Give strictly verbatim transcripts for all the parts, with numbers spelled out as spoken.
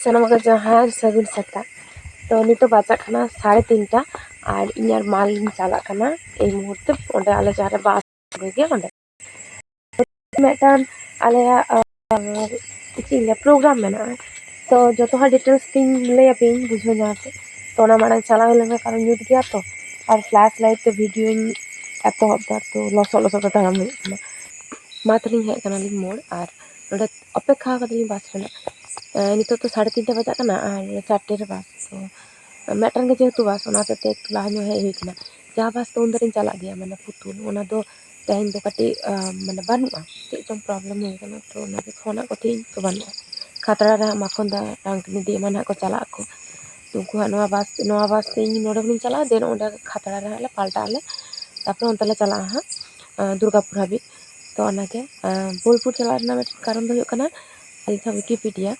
ᱥᱟᱱᱟᱢ ᱠᱚ ᱡᱚᱦᱟᱨ, ᱥᱟᱹᱜᱩᱱ ᱥᱮᱛᱟᱜ᱾ ᱛᱚ, ᱱᱤᱛᱚᱜ ᱵᱟᱡᱟᱜ ᱠᱟᱱᱟ ᱥᱟᱲᱮ ᱛᱤᱱᱴᱟ, ᱟᱨ ᱤᱧ ᱟᱨ ᱢᱟ ᱞᱤᱧ ᱪᱟᱞᱟᱜ ᱠᱟᱱᱟ ᱮᱭ ᱢᱩᱦᱩᱨᱛᱮ ᱚᱸᱰᱮ, ᱟᱞᱮ ᱡᱟᱦᱟᱸ ᱨᱮ ᱵᱟᱥ ᱜᱮ ᱚᱸᱰᱮ᱾ ᱢᱤᱫᱴᱟᱝ ᱟᱞᱮᱭᱟᱜ, ᱟᱸ, ᱪᱮᱫ ᱤᱧ ᱞᱟᱹᱭᱟ, ᱯᱨᱳᱜᱨᱟᱢ ᱢᱮᱱᱟᱜᱼᱟ᱾ ᱛᱚ, ᱡᱚᱛᱚ ᱦᱚᱲ ᱰᱤᱴᱮᱞᱥ ᱛᱤᱧ ᱞᱟᱹᱭ ᱟᱯᱮᱭᱟᱹᱧ, ᱵᱩᱡᱷᱟᱹᱣ ᱧᱟᱢ ᱯᱮ᱾ ᱛᱚ, ᱚᱱᱟ ᱢᱟᱲᱟᱝ ᱪᱟᱞᱟᱣ ᱦᱩᱭ ᱞᱮᱱᱟ, ᱠᱟᱨᱚᱱ ᱧᱩᱛ ᱜᱮᱭᱟ ᱛᱚ, ᱟᱨ ᱯᱷᱞᱟᱥ ᱞᱟᱭᱤᱴ ᱛᱮ ᱵᱷᱤᱰᱤᱭᱳᱧ ᱮᱛᱚᱦᱚᱵ ᱫᱟ, ᱛᱚ, ᱞᱚᱥᱚᱫ ᱞᱚᱥᱚᱫ ᱛᱮ ᱛᱟᱲᱟᱢ ᱦᱩᱭᱩᱜ ᱠᱟᱱᱟ᱾ ᱢᱟ ᱛᱟᱦᱞᱮᱧ ᱦᱮᱡ ᱠᱟᱱᱟᱞᱤᱧ ᱢᱳᱲ, ᱟᱨ ᱱᱚᱰᱮ ᱚᱯᱮᱠᱠᱷᱟ ᱠᱟᱫᱟᱞᱤᱧ ᱵᱟᱥ ᱨᱮᱱᱟᱜ᱾ ᱮᱸ, ᱱᱤᱛᱚᱜ ᱛᱚ ᱥᱟᱲᱮ ᱛᱤᱱᱴᱟ ᱵᱟᱡᱟᱜ ᱠᱟᱱᱟ, ᱟᱨ ᱪᱟᱨᱴᱮ ᱨᱮ ᱵᱟᱥ, ᱛᱚ ᱢᱤᱫᱴᱟᱝ ᱜᱮ ᱡᱮᱦᱮᱛᱩ ᱵᱟᱥ, ᱚᱱᱟ ᱦᱚᱛᱮᱡ ᱛᱮ ᱮᱠᱴᱩ ᱞᱟᱦᱟ ᱧᱚᱜ ᱦᱮᱡ ᱦᱩᱭ ᱠᱟᱱᱟ᱾ ᱡᱟᱦᱟᱸ ᱵᱟᱥ ᱛᱮ ᱩᱱ ᱫᱟᱨᱤᱧ ᱪᱟᱞᱟᱜ ᱜᱮᱭᱟ, ᱢᱟᱱᱮ ᱯᱩᱛᱩᱞ, ᱚᱱᱟ ᱫᱚ ᱛᱮᱦᱮᱧ ᱫᱚ ᱠᱟᱹᱴᱤᱡ, ᱟᱸ, ᱢᱟᱱᱮ ᱵᱟᱹᱱᱩᱜᱼᱟ, ᱪᱮᱫ ᱪᱚᱝ ᱯᱨᱚᱵᱞᱮᱢ ᱦᱩᱭ ᱠᱟᱱᱟ, ᱛᱚ ᱚᱱᱟᱜᱮ ᱯᱷᱳᱱᱟᱜ ᱠᱚ ᱛᱟᱦᱮᱸᱧ, ᱛᱚ ᱵᱟᱹᱱᱩᱜᱼᱟ᱾ ᱠᱷᱟᱛᱲᱟ ᱨᱮ ᱦᱟᱸᱜ ᱢᱟᱠᱷᱚᱱ ᱫᱟ, ᱨᱟᱝᱠᱤᱱᱤ ᱫᱤ ᱮᱢᱟᱱ ᱦᱟᱸᱜ ᱠᱚ ᱪᱟᱞᱟᱜ ᱟᱠᱚ, ᱛᱚ ᱩᱱᱠᱩ ᱦᱟᱸᱜ ᱱᱚᱣᱟ ᱵᱟᱥ, ᱱᱚᱣᱟ ᱵᱟᱥ ᱛᱮ ᱤᱧ ᱱᱚᱰᱮ ᱠᱷᱚᱱᱤᱧ ᱪᱟᱞᱟᱜᱼᱟ, ᱫᱮᱱ ᱚᱸᱰᱮ ᱠᱷᱟᱛᱲᱟ ᱨᱮ ᱦᱟᱸᱜ ᱞᱮ ᱯᱟᱞᱴᱟᱜ ᱟᱞᱮ, ᱛᱟᱨᱯᱚᱨᱮ ᱚᱱᱛᱮ ᱞᱮ ᱪᱟᱞᱟᱜᱼᱟ ᱦᱟᱸᱜ, ᱟᱸ, ᱫᱩᱨᱜᱟᱯᱩᱨ ᱦᱟᱹᱵᱤᱡ᱾ ᱛᱚ ᱚᱱᱟᱜᱮ, ᱟᱸ, ᱵᱳᱞᱯᱩᱨ ᱪᱟᱞᱟᱜ ᱨᱮᱱᱟᱜ ᱢᱤᱫᱴᱮᱱ ᱠᱟᱨᱚᱱ ᱫᱚ ᱦᱩᱭᱩᱜ ᱠᱟᱱᱟ, ᱟᱞᱮ ᱡᱟᱦᱟᱸ ᱣᱤᱠᱤᱯᱤᱰᱤᱭᱟ,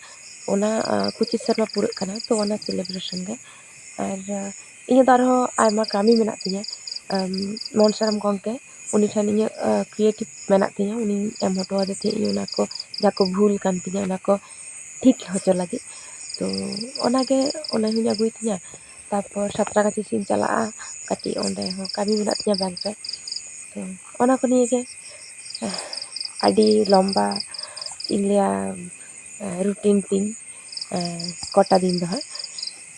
ᱚᱱᱟ, ᱟᱸ, ᱯᱚᱸᱪᱤᱥ ᱥᱮᱨᱢᱟ ᱯᱩᱨᱟᱹᱜ ᱠᱟᱱᱟ, ᱛᱚ ᱚᱱᱟ ᱥᱮᱞᱤᱵᱨᱮᱥᱚᱱ ᱜᱮ᱾ ᱟᱨ, ᱟᱸ, ᱤᱧᱟᱹᱜ ᱫᱚ ᱟᱨᱦᱚᱸ ᱟᱭᱢᱟ ᱠᱟᱹᱢᱤ ᱢᱮᱱᱟᱜ ᱛᱤᱧᱟᱹ, ᱟᱢ, ᱢᱚᱱᱥᱟᱨᱟᱢ ᱜᱚᱢᱠᱮ, ᱩᱱᱤ ᱴᱷᱮᱱ ᱤᱧᱟᱹᱜ, ᱟᱸ, ᱠᱨᱤᱭᱮᱴᱤᱵᱷ ᱢᱮᱱᱟᱜ ᱛᱤᱧᱟᱹ, ᱩᱱᱤᱧ ᱮᱢ ᱦᱚᱴᱚ ᱟᱫᱮ ᱛᱟᱦᱮᱸᱫ ᱤᱧ ᱚᱱᱟ ᱠᱚ, ᱡᱟᱦᱟᱸ ᱠᱚ ᱵᱷᱩᱞ ᱠᱟᱱ ᱛᱤᱧᱟᱹ, ᱚᱱᱟ ᱠᱚ ᱴᱷᱤᱠ ᱦᱚᱪᱚ ᱞᱟᱹᱜᱤᱫ᱾ ᱛᱚ ᱚᱱᱟᱜᱮ, ᱚᱱᱟ ᱦᱚᱸᱧ ᱟᱹᱜᱩᱭ ᱛᱤᱧᱟᱹ᱾ ᱛᱟᱨᱯᱚᱨ ᱥᱟᱛᱨᱟᱜᱟᱪᱷᱤ ᱥᱮᱫ ᱤᱧ ᱪᱟᱞᱟᱜᱼᱟ, ᱠᱟᱹᱴᱤᱡ ᱚᱸᱰᱮ ᱦᱚᱸ ᱠᱟᱹᱢᱤ ᱢᱮᱱᱟᱜ ᱛᱤᱧᱟᱹ ᱵᱮᱝᱠ ᱨᱮ᱾ ᱛᱚ ᱚᱱᱟ ᱠᱚ ᱱᱤᱭᱮ ᱜᱮ, ᱟᱹᱰᱤ ᱞᱚᱢᱵᱟ, ᱪᱮᱫ ᱤᱧ ᱞᱟᱹᱭᱟ, ᱨᱩᱴᱤᱱ ᱛᱤᱧ, ᱠᱚᱴᱟ ᱫᱤᱱ ᱫᱚ ᱦᱟᱸᱜ᱾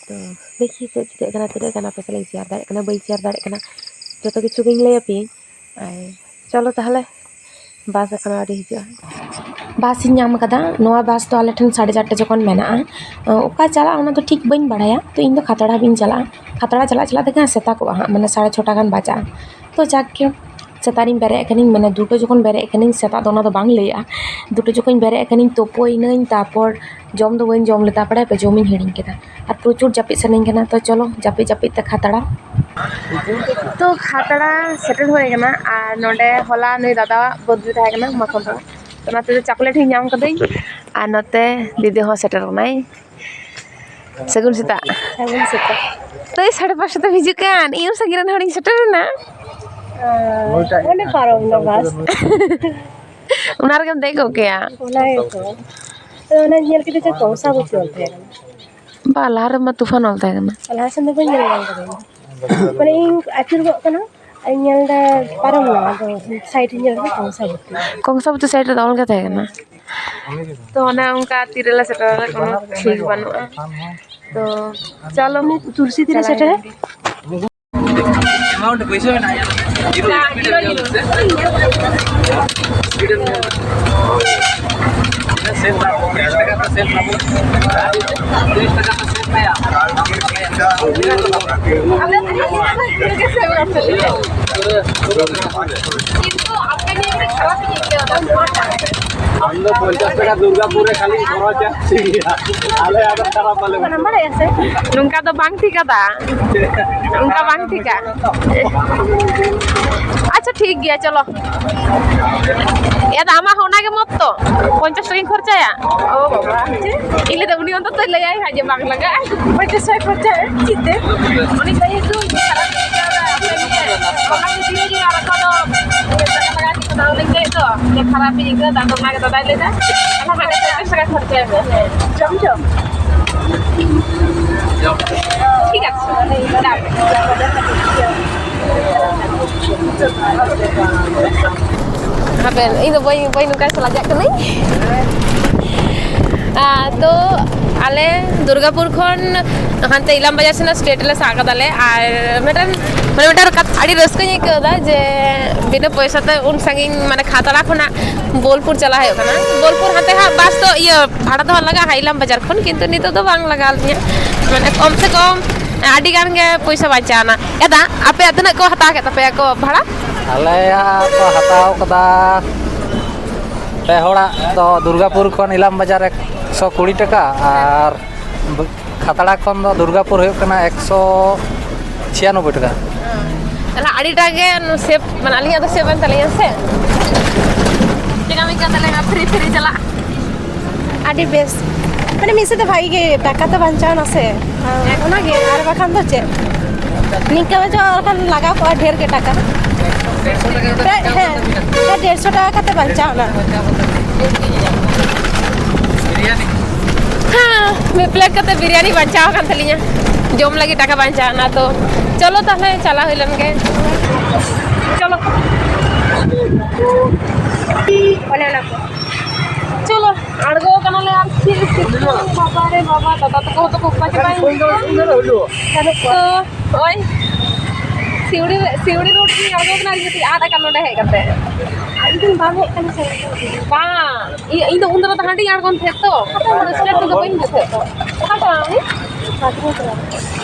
ᱛᱚ ᱫᱮᱠᱷᱤ ᱪᱮᱫ ᱪᱤᱠᱟᱹᱜ ᱠᱟᱱᱟ, ᱛᱤᱱᱟᱹᱜ ᱜᱟᱱ ᱟᱯᱮ ᱥᱟᱞᱟᱜ ᱤᱧ ᱥᱮᱭᱟᱨ ᱫᱟᱲᱮᱭᱟᱜ ᱠᱟᱱᱟ, ᱵᱟᱹᱧ ᱥᱮᱭᱟᱨ ᱫᱟᱲᱮᱭᱟᱜ ᱠᱟᱱᱟ, ᱡᱚᱛᱚ ᱠᱤᱪᱷᱩ ᱜᱤᱧ ᱞᱟᱹᱭ ᱟᱯᱮᱭᱟᱹᱧ᱾ ᱟᱨ ᱪᱚᱞᱚ ᱛᱟᱦᱚᱞᱮ, ᱵᱟᱥ ᱮᱠᱷᱚᱱ ᱟᱹᱣᱨᱤ ᱦᱤᱡᱩᱜᱼᱟ᱾ ᱵᱟᱥ ᱤᱧ ᱧᱟᱢ ᱟᱠᱟᱫᱟ᱾ ᱱᱚᱣᱟ ᱵᱟᱥ ᱫᱚ ᱟᱞᱮ ᱴᱷᱮᱱ ᱥᱟᱲᱮ ᱪᱟᱨᱴᱟ ᱡᱚᱠᱷᱚᱱ ᱢᱮᱱᱟᱜᱼᱟ᱾ ᱚᱠᱟ ᱪᱟᱞᱟᱜᱼᱟ ᱚᱱᱟ ᱫᱚ ᱴᱷᱤᱠ ᱵᱟᱹᱧ ᱵᱟᱲᱟᱭᱟ, ᱛᱚ ᱤᱧ ᱫᱚ ᱠᱷᱟᱛᱲᱟ ᱦᱟᱹᱵᱤᱡ ᱤᱧ ᱪᱟᱞᱟᱜᱼᱟ᱾ ᱠᱷᱟᱛᱲᱟ ᱪᱟᱞᱟᱜ ᱪᱟᱞᱟᱜ ᱛᱮᱜᱮ ᱦᱟᱸᱜ ᱥᱮᱛᱟᱜᱚᱜᱼᱟ ᱦᱟᱸᱜ, ᱢᱟᱱᱮ ᱥᱟᱲᱮ ᱪᱷᱚᱴᱟ ᱜᱟᱱ ᱵᱟᱡᱟᱜᱼᱟ᱾ ᱛᱚ ᱡᱟᱠ ᱜᱮ, ᱥᱮᱛᱟᱜ ᱨᱤᱧ ᱵᱮᱨᱮᱫ ᱟᱠᱟᱱᱟᱹᱧ, ᱢᱟᱱᱮ ᱫᱩᱴᱳ ᱡᱚᱠᱷᱚᱱ ᱵᱮᱨᱮᱫ ᱟᱠᱟᱱᱟᱹᱧ, ᱥᱮᱛᱟᱜ ᱫᱚ ᱚᱱᱟ ᱫᱚ ᱵᱟᱝ ᱞᱟᱹᱭᱟᱹᱜᱼᱟ, ᱫᱩᱴᱳ ᱡᱚᱠᱷᱚᱱ ᱵᱮᱨᱮᱫ ᱟᱠᱟᱱᱟᱹᱧ, ᱛᱳᱯᱳᱭᱤᱱᱟᱹᱧ, ᱛᱟᱨᱯᱚᱨ ᱡᱚᱢ ᱫᱚ ᱵᱟᱹᱧ ᱡᱚᱢ ᱞᱮᱫᱟ, ᱵᱟᱲᱟᱭ ᱯᱮ, ᱡᱚᱢᱤᱧ ᱦᱤᱲᱤᱧ ᱠᱮᱫᱟ᱾ ᱟᱨ ᱯᱨᱚᱪᱩᱨ ᱡᱟᱹᱯᱤᱫ ᱥᱟᱱᱟᱧ ᱠᱟᱱᱟ᱾ ᱛᱚ ᱪᱚᱞᱚ, ᱡᱟᱹᱯᱤᱫ ᱡᱟᱹᱯᱤᱫ ᱛᱮ ᱠᱷᱟᱛᱲᱟ᱾ ᱛᱚ ᱠᱷᱟᱛᱲᱟ ᱥᱮᱴᱮᱨ ᱦᱩᱭ ᱟᱠᱟᱱᱟ, ᱟᱨ ᱱᱚᱰᱮ ᱦᱚᱞᱟ ᱱᱩᱭ ᱫᱟᱫᱟᱣᱟᱜ ᱵᱟᱨᱛᱷᱰᱮ ᱛᱟᱦᱮᱸ ᱠᱟᱱᱟ, ᱢᱟᱠᱷᱚᱱ ᱫᱟ᱾ ᱚᱱᱟ ᱛᱮᱫᱚ ᱪᱚᱠᱞᱮᱴ ᱦᱚᱸᱧ ᱧᱟᱢ ᱠᱟᱹᱫᱟᱹᱧ, ᱟᱨ ᱱᱚᱛᱮ ᱫᱤᱫᱤ ᱦᱚᱸ ᱥᱮᱴᱮᱨ ᱠᱟᱱᱟᱭ᱾ ᱥᱟᱹᱜᱩᱱ ᱥᱮᱛᱟᱜ᱾ ᱥᱟᱹᱜᱩᱱ ᱥᱮᱛᱟᱜ᱾ ᱛᱟᱹᱭ ᱥᱟᱲᱮ ᱯᱟᱸᱪᱴᱟ ᱛᱮᱢ ᱦᱤᱡᱩᱜ ᱠᱟᱱ, ᱤᱧ ᱦᱚᱸ ᱥᱟᱺᱜᱤᱧ ᱨᱮᱱ ᱦᱚᱲᱤᱧ ᱥᱮᱴᱮᱨ ᱮᱱᱟ᱾ ᱟᱸ, ᱚᱸᱰᱮ ᱯᱟᱨᱚᱢ ᱮᱱᱟ ᱵᱟᱥ᱾ ᱚᱱᱟ ᱨᱮᱜᱮᱢ ᱫᱮᱡ ᱠᱚᱜ ᱠᱮᱭᱟ᱾ ᱚᱱᱟ ᱜᱮᱛᱚ᱾ ᱛᱚ ᱚᱱᱟ ᱧᱮᱞ ᱠᱮᱫᱟ ᱡᱮ ᱠᱚᱝᱥᱟᱵᱚᱛᱤ ᱚᱞ ᱛᱟᱦᱮᱸ ᱠᱟᱱᱟ᱾ ᱵᱟ, ᱞᱟᱦᱟ ᱨᱮᱢᱟ ᱛᱩᱯᱷᱟᱱ ᱚᱞ ᱛᱟᱦᱮᱸ ᱠᱟᱱᱟ᱾ ᱞᱟᱦᱟ ᱥᱮᱱ ᱫᱚ ᱵᱟᱹᱧ ᱧᱮᱞ ᱧᱟᱢ ᱠᱟᱫᱟ ᱤᱧ ᱫᱚ᱾ ᱢᱟᱱᱮ ᱤᱧ ᱟᱹᱪᱩᱨ ᱜᱚᱫ ᱠᱟᱱᱟ, ᱟᱨ ᱧᱮᱞ ᱫᱟ ᱯᱟᱨᱚᱢ ᱱᱟ, ᱟᱫᱚ ᱥᱟᱭᱤᱰ ᱤᱧ ᱧᱮᱞ ᱠᱮᱫᱟ ᱠᱚᱝᱥᱟᱵᱚᱛᱤ᱾ ᱠᱚᱝᱥᱟᱵᱚᱛᱤ ᱥᱟᱭᱤᱰ ᱨᱮᱫᱚ ᱚᱞ ᱜᱮ ᱛᱟᱦᱮᱸ ᱠᱟᱱᱟ᱾ ᱛᱚ ᱚᱱᱮ ᱚᱱᱠᱟ ᱛᱤᱨᱮᱞᱮ ᱥᱮᱴᱮᱨ ᱮᱱᱟ, ᱠᱳᱱᱳ ᱴᱷᱤᱠ ᱵᱟᱹᱱᱩᱜᱼᱟ᱾ ᱛᱚ ᱪᱚᱞᱚ, ᱛᱩᱨᱥᱤ ᱛᱤᱨᱮ ᱥᱮᱴᱮᱨᱟ? ᱮᱢᱟᱣᱩᱱᱴ ᱯᱩᱭᱥᱟᱹ ᱢᱮᱱᱟᱜᱼᱟ, ᱧᱮᱞ ᱢᱮ᱾ ᱡᱤᱨᱳ ᱥᱯᱤᱰ ᱨᱮ ᱧᱮᱞ ᱢᱮᱥᱮ᱾ ᱥᱯᱤᱰ ᱨᱮ ᱧᱮᱞ ᱢᱮ᱾ ᱥᱮᱵᱷ ᱨᱟᱠᱷᱚ, ᱛᱤᱨᱤᱥ ᱴᱟᱠᱟ ᱛᱮ ᱥᱮᱵᱷ ᱢᱮᱭᱟ᱾ ᱛᱤᱨᱤᱥ ᱴᱟᱠᱟ ᱛᱮ ᱥᱮᱵᱷ ᱢᱮᱭᱟ᱾ ᱟᱢ ᱫᱚ ᱯᱚᱧᱪᱟᱥ ᱴᱟᱠᱟ ᱫᱩᱨᱜᱟᱯᱩᱨ ᱨᱮ ᱠᱷᱟᱹᱞᱤ ᱠᱷᱚᱨᱚᱪᱟ᱾ ᱟᱞᱮ ᱟᱫᱚ ᱠᱷᱟᱨᱟᱯ ᱟᱞᱮ᱾ ᱱᱚᱝᱠᱟ ᱫᱚ ᱵᱟᱝ ᱴᱷᱤᱠᱟ ᱫᱟ, ᱱᱚᱝᱠᱟ ᱵᱟᱝ ᱴᱷᱤᱠᱟ᱾ ᱟᱪᱪᱷᱟ, ᱴᱷᱤᱠ ᱜᱮᱭᱟ, ᱪᱚᱞᱚ᱾ ᱮ ᱫᱟ, ᱟᱢᱟᱜ ᱦᱚᱸ ᱚᱱᱟ ᱜᱮ ᱢᱚᱛ ᱛᱚ? ᱯᱚᱧᱪᱟᱥ ᱴᱟᱠᱟᱧ ᱠᱷᱚᱨᱪᱟᱭᱟ? ᱚ ᱵᱟᱵᱟ, ᱤᱧ ᱞᱟᱹᱭᱫᱟ ᱩᱱᱤ ᱚᱱᱛᱚᱛᱚ ᱞᱟᱹᱭᱟᱭ ᱦᱟᱸᱜ ᱡᱮ ᱵᱟᱝ ᱞᱟᱜᱟᱜᱼᱟ᱾ ᱯᱚᱧᱪᱟᱥ ᱴᱟᱠᱟ ᱠᱷᱚᱨᱪᱟᱭᱟ, ᱪᱮᱫ ᱛᱮ? ᱩᱱᱤ ᱞᱟᱹᱭ ᱦᱚᱪᱚ ᱤᱧ ᱠᱷᱟᱨᱟᱯ ᱤᱧ ᱟᱹᱭᱠᱟᱹᱣ ᱫᱟ, ᱟᱯᱮ ᱱᱤᱭᱟᱹ ᱚᱱᱟ ᱠᱚ ᱫᱤᱭᱮ ᱜᱮ ᱟᱨ ᱚᱠᱚᱭ ᱫᱚ ᱯᱚᱧᱪᱟᱥ ᱴᱟᱠᱟ ᱞᱟᱜᱟᱜᱼᱟ, ᱪᱮᱫ ᱠᱚ ᱫᱟᱢ ᱞᱤᱧ ᱞᱟᱹᱭᱮᱫ ᱫᱚ, ᱡᱮ ᱠᱷᱟᱨᱟᱯ ᱤᱧ ᱟᱹᱭᱠᱟᱹᱣ ᱫᱟ, ᱟᱫᱚ ᱚᱱᱟ ᱜᱮ ᱫᱟᱫᱟᱭ ᱞᱟᱹᱭᱫᱟ, ᱟᱢ ᱦᱟᱸᱜ ᱯᱚᱧᱪᱟᱥ ᱴᱟᱠᱟ ᱠᱷᱚᱨᱪᱟᱭ ᱢᱮ᱾ ᱡᱚᱢ ᱡᱚᱢ᱾ ᱴᱷᱤᱠ ᱟᱪᱷᱮ, ᱫᱟᱢ᱾ ᱦᱟᱯᱮ, ᱤᱧ ᱫᱚ ᱵᱟᱹᱧ, ᱵᱟᱹᱧ ᱱᱚᱝᱠᱟ ᱥᱮ ᱞᱟᱡᱟᱜ ᱠᱟᱹᱱᱟᱹᱧ᱾ ᱟᱨ ᱛᱚ ᱟᱞᱮ ᱫᱩᱨᱜᱟᱯᱩᱨ ᱠᱷᱚᱱ ᱦᱟᱱᱛᱮ ᱤᱞᱟᱢ ᱵᱟᱡᱟᱨ ᱥᱮᱱᱟᱜ ᱥᱴᱮᱴ ᱞᱮ ᱥᱟᱵ ᱠᱟᱫᱟᱞᱮ᱾ ᱟᱨ ᱢᱤᱫᱴᱮᱱ, ᱢᱟᱱᱮ ᱢᱤᱫᱴᱮᱱ ᱠᱟᱛᱷᱟ, ᱟᱹᱰᱤ ᱨᱟᱹᱥᱠᱟᱹᱧ ᱟᱹᱭᱠᱟᱹᱣ ᱮᱫᱟ ᱡᱮ ᱵᱤᱱᱟᱹ ᱯᱚᱭᱥᱟ ᱛᱮ ᱩᱱ ᱥᱟᱺᱜᱤᱧ, ᱢᱟᱱᱮ ᱠᱷᱟᱛᱲᱟ ᱠᱷᱚᱱᱟᱜ ᱵᱳᱞᱯᱩᱨ ᱪᱟᱞᱟᱜ ᱦᱩᱭᱩᱜ ᱠᱟᱱᱟ᱾ ᱵᱳᱞᱯᱩᱨ ᱦᱟᱱᱛᱮ ᱦᱟᱸᱜ ᱵᱟᱥ ᱫᱚ, ᱤᱭᱟᱹ, ᱵᱷᱟᱲᱟ ᱫᱚ ᱦᱟᱸᱜ ᱞᱟᱜᱟᱜᱼᱟ ᱦᱟᱸᱜ ᱤᱞᱟᱢ ᱵᱟᱡᱟᱨ ᱠᱷᱚᱱ, ᱠᱤᱱᱛᱩ ᱱᱤᱛᱚᱜ ᱫᱚ ᱵᱟᱝ ᱞᱟᱜᱟᱣ ᱞᱤᱧᱟ᱾ ᱢᱟᱱᱮ ᱠᱚᱢ ᱥᱮ ᱠᱚᱢ ᱟᱹᱰᱤ ᱜᱟᱱ ᱜᱮ ᱯᱚᱭᱥᱟ ᱵᱟᱧᱪᱟᱣ ᱮᱱᱟ᱾ ᱮ ᱫᱟ, ᱟᱯᱮᱭᱟᱜ ᱛᱤᱱᱟᱹᱜ ᱠᱚ ᱦᱟᱛᱟᱣ ᱠᱮᱫ ᱛᱟᱯᱮᱭᱟ ᱠᱚ ᱵᱷᱟᱲᱟ? ᱟᱞᱮᱭᱟᱜ ᱠᱚ ᱦᱟᱛᱟᱣ ᱠᱟᱫᱟ ᱯᱮ ᱦᱚᱲᱟᱜ ᱫᱚ ᱫᱩᱨᱜᱟᱯᱩᱨ ᱠᱷᱚᱱ ᱤᱞᱟᱢ ᱵᱟᱡᱟᱨ ᱮᱠᱥᱚ ᱠᱩᱲᱤ ᱴᱟᱠᱟ, ᱟᱨ ᱠᱷᱟᱛᱲᱟ ᱠᱷᱚᱱ ᱫᱚ ᱫᱩᱨᱜᱟᱯᱩᱨ ᱦᱩᱭᱩᱜ ᱠᱟᱱᱟ ᱮᱠᱥᱚ ᱪᱷᱤᱭᱟᱱᱚᱵᱵᱳᱭ ᱴᱟᱠᱟ᱾ ᱛᱟᱦᱚᱞᱮ ᱟᱹᱰᱤᱴᱟ ᱜᱮ ᱥᱮᱵᱷ, ᱢᱟᱱᱮ ᱟᱹᱞᱤᱧᱟᱜ ᱫᱚ ᱥᱮᱵᱷ ᱮᱱ ᱛᱟᱹᱞᱤᱧᱟ ᱥᱮ᱾ ᱪᱮᱫ ᱠᱟᱹᱢᱤ ᱠᱟᱱ ᱛᱟᱞᱮᱭᱟ ᱯᱷᱨᱤ ᱯᱷᱨᱤ ᱪᱟᱞᱟᱜ? ᱟᱹᱰᱤ ᱵᱮᱥ, ᱢᱟᱱᱮ ᱢᱤᱫ ᱥᱮᱫ ᱛᱮ ᱵᱷᱟᱜᱮ ᱜᱮ ᱴᱟᱠᱟ ᱛᱚ ᱵᱟᱧᱪᱟᱣ ᱮᱱᱟ ᱥᱮ᱾ ᱚᱱᱟᱜᱮ, ᱟᱨ ᱵᱟᱠᱷᱟᱱ ᱫᱚ ᱪᱮᱫ, ᱱᱤᱝᱠᱟᱹ ᱵᱟᱪᱚ ᱟᱨ ᱵᱟᱠᱷᱟᱱ ᱞᱟᱜᱟᱣ ᱠᱚᱜᱼᱟ ᱰᱷᱮᱨ ᱜᱮ ᱴᱟᱠᱟ᱾ ᱯᱨᱟᱭ, ᱦᱮᱸ, ᱯᱨᱟᱭ ᱰᱮᱲᱥᱚ ᱴᱟᱠᱟ ᱠᱟᱛᱮ ᱵᱟᱧᱪᱟᱣ ᱮᱱᱟ᱾ ᱯᱞᱮᱴ ᱠᱟᱛᱮ ᱵᱤᱨᱭᱟᱱᱤ ᱵᱟᱧᱪᱟᱣ ᱟᱠᱟᱱ ᱛᱟᱹᱞᱤᱧᱟ, ᱡᱚᱢ ᱞᱟᱹᱜᱤᱫ ᱴᱟᱠᱟ ᱵᱟᱧᱪᱟᱣ ᱮᱱᱟ᱾ ᱛᱚ ᱪᱚᱞᱚ ᱛᱟᱦᱞᱮ ᱪᱟᱞᱟᱣ ᱦᱩᱭ ᱞᱮᱱ ᱜᱮ᱾ ᱪᱚᱞᱚ᱾ ᱚᱱᱮ ᱚᱱᱟ ᱠᱚ᱾ ᱪᱚᱞᱚ, ᱟᱬᱜᱚ ᱠᱟᱱᱟᱞᱮ᱾ ᱟᱨ ᱪᱮᱫ ᱥᱤᱛᱩᱝ, ᱵᱟᱵᱟ ᱨᱮ ᱵᱟᱵᱟ, ᱫᱟᱫᱟ ᱛᱟᱠᱚ ᱦᱚᱸ ᱛᱟᱠᱚ ᱚᱠᱟ ᱪᱟᱵᱟᱭᱮᱱ ᱪᱚ᱾ ᱛᱚ ᱱᱚᱜᱼᱚᱭ ᱥᱤᱣᱲᱤ ᱨᱮ, ᱥᱤᱣᱲᱤ ᱨᱳᱰ ᱨᱤᱧ ᱟᱬᱜᱚ ᱠᱟᱱᱟ, ᱟᱨ ᱤᱧ ᱫᱚ ᱛᱤᱧ ᱟᱫ ᱟᱠᱟᱱ ᱱᱚᱰᱮ ᱦᱮᱡ ᱠᱟᱛᱮ᱾ ᱟᱨ ᱤᱧ ᱫᱚ ᱵᱟᱝ ᱦᱮᱡ ᱠᱟᱱᱟ ᱥᱮ? ᱵᱟᱝ, ᱤᱧ, ᱤᱧ ᱫᱚ ᱩᱱ ᱫᱟᱨᱟ ᱫᱚ ᱦᱟᱸᱰᱮᱧ ᱟᱬᱜᱚᱱ ᱛᱟᱦᱮᱸᱫ ᱛᱚ, ᱟᱫᱚ ᱚᱱᱟ ᱥᱴᱮᱴ ᱨᱮᱫᱚ ᱵᱟᱹᱧ ᱦᱤᱡᱩᱜ ᱛᱟᱦᱮᱸᱫ ᱛᱚ᱾ ᱚᱠᱟᱴᱟᱜ ᱟᱢ?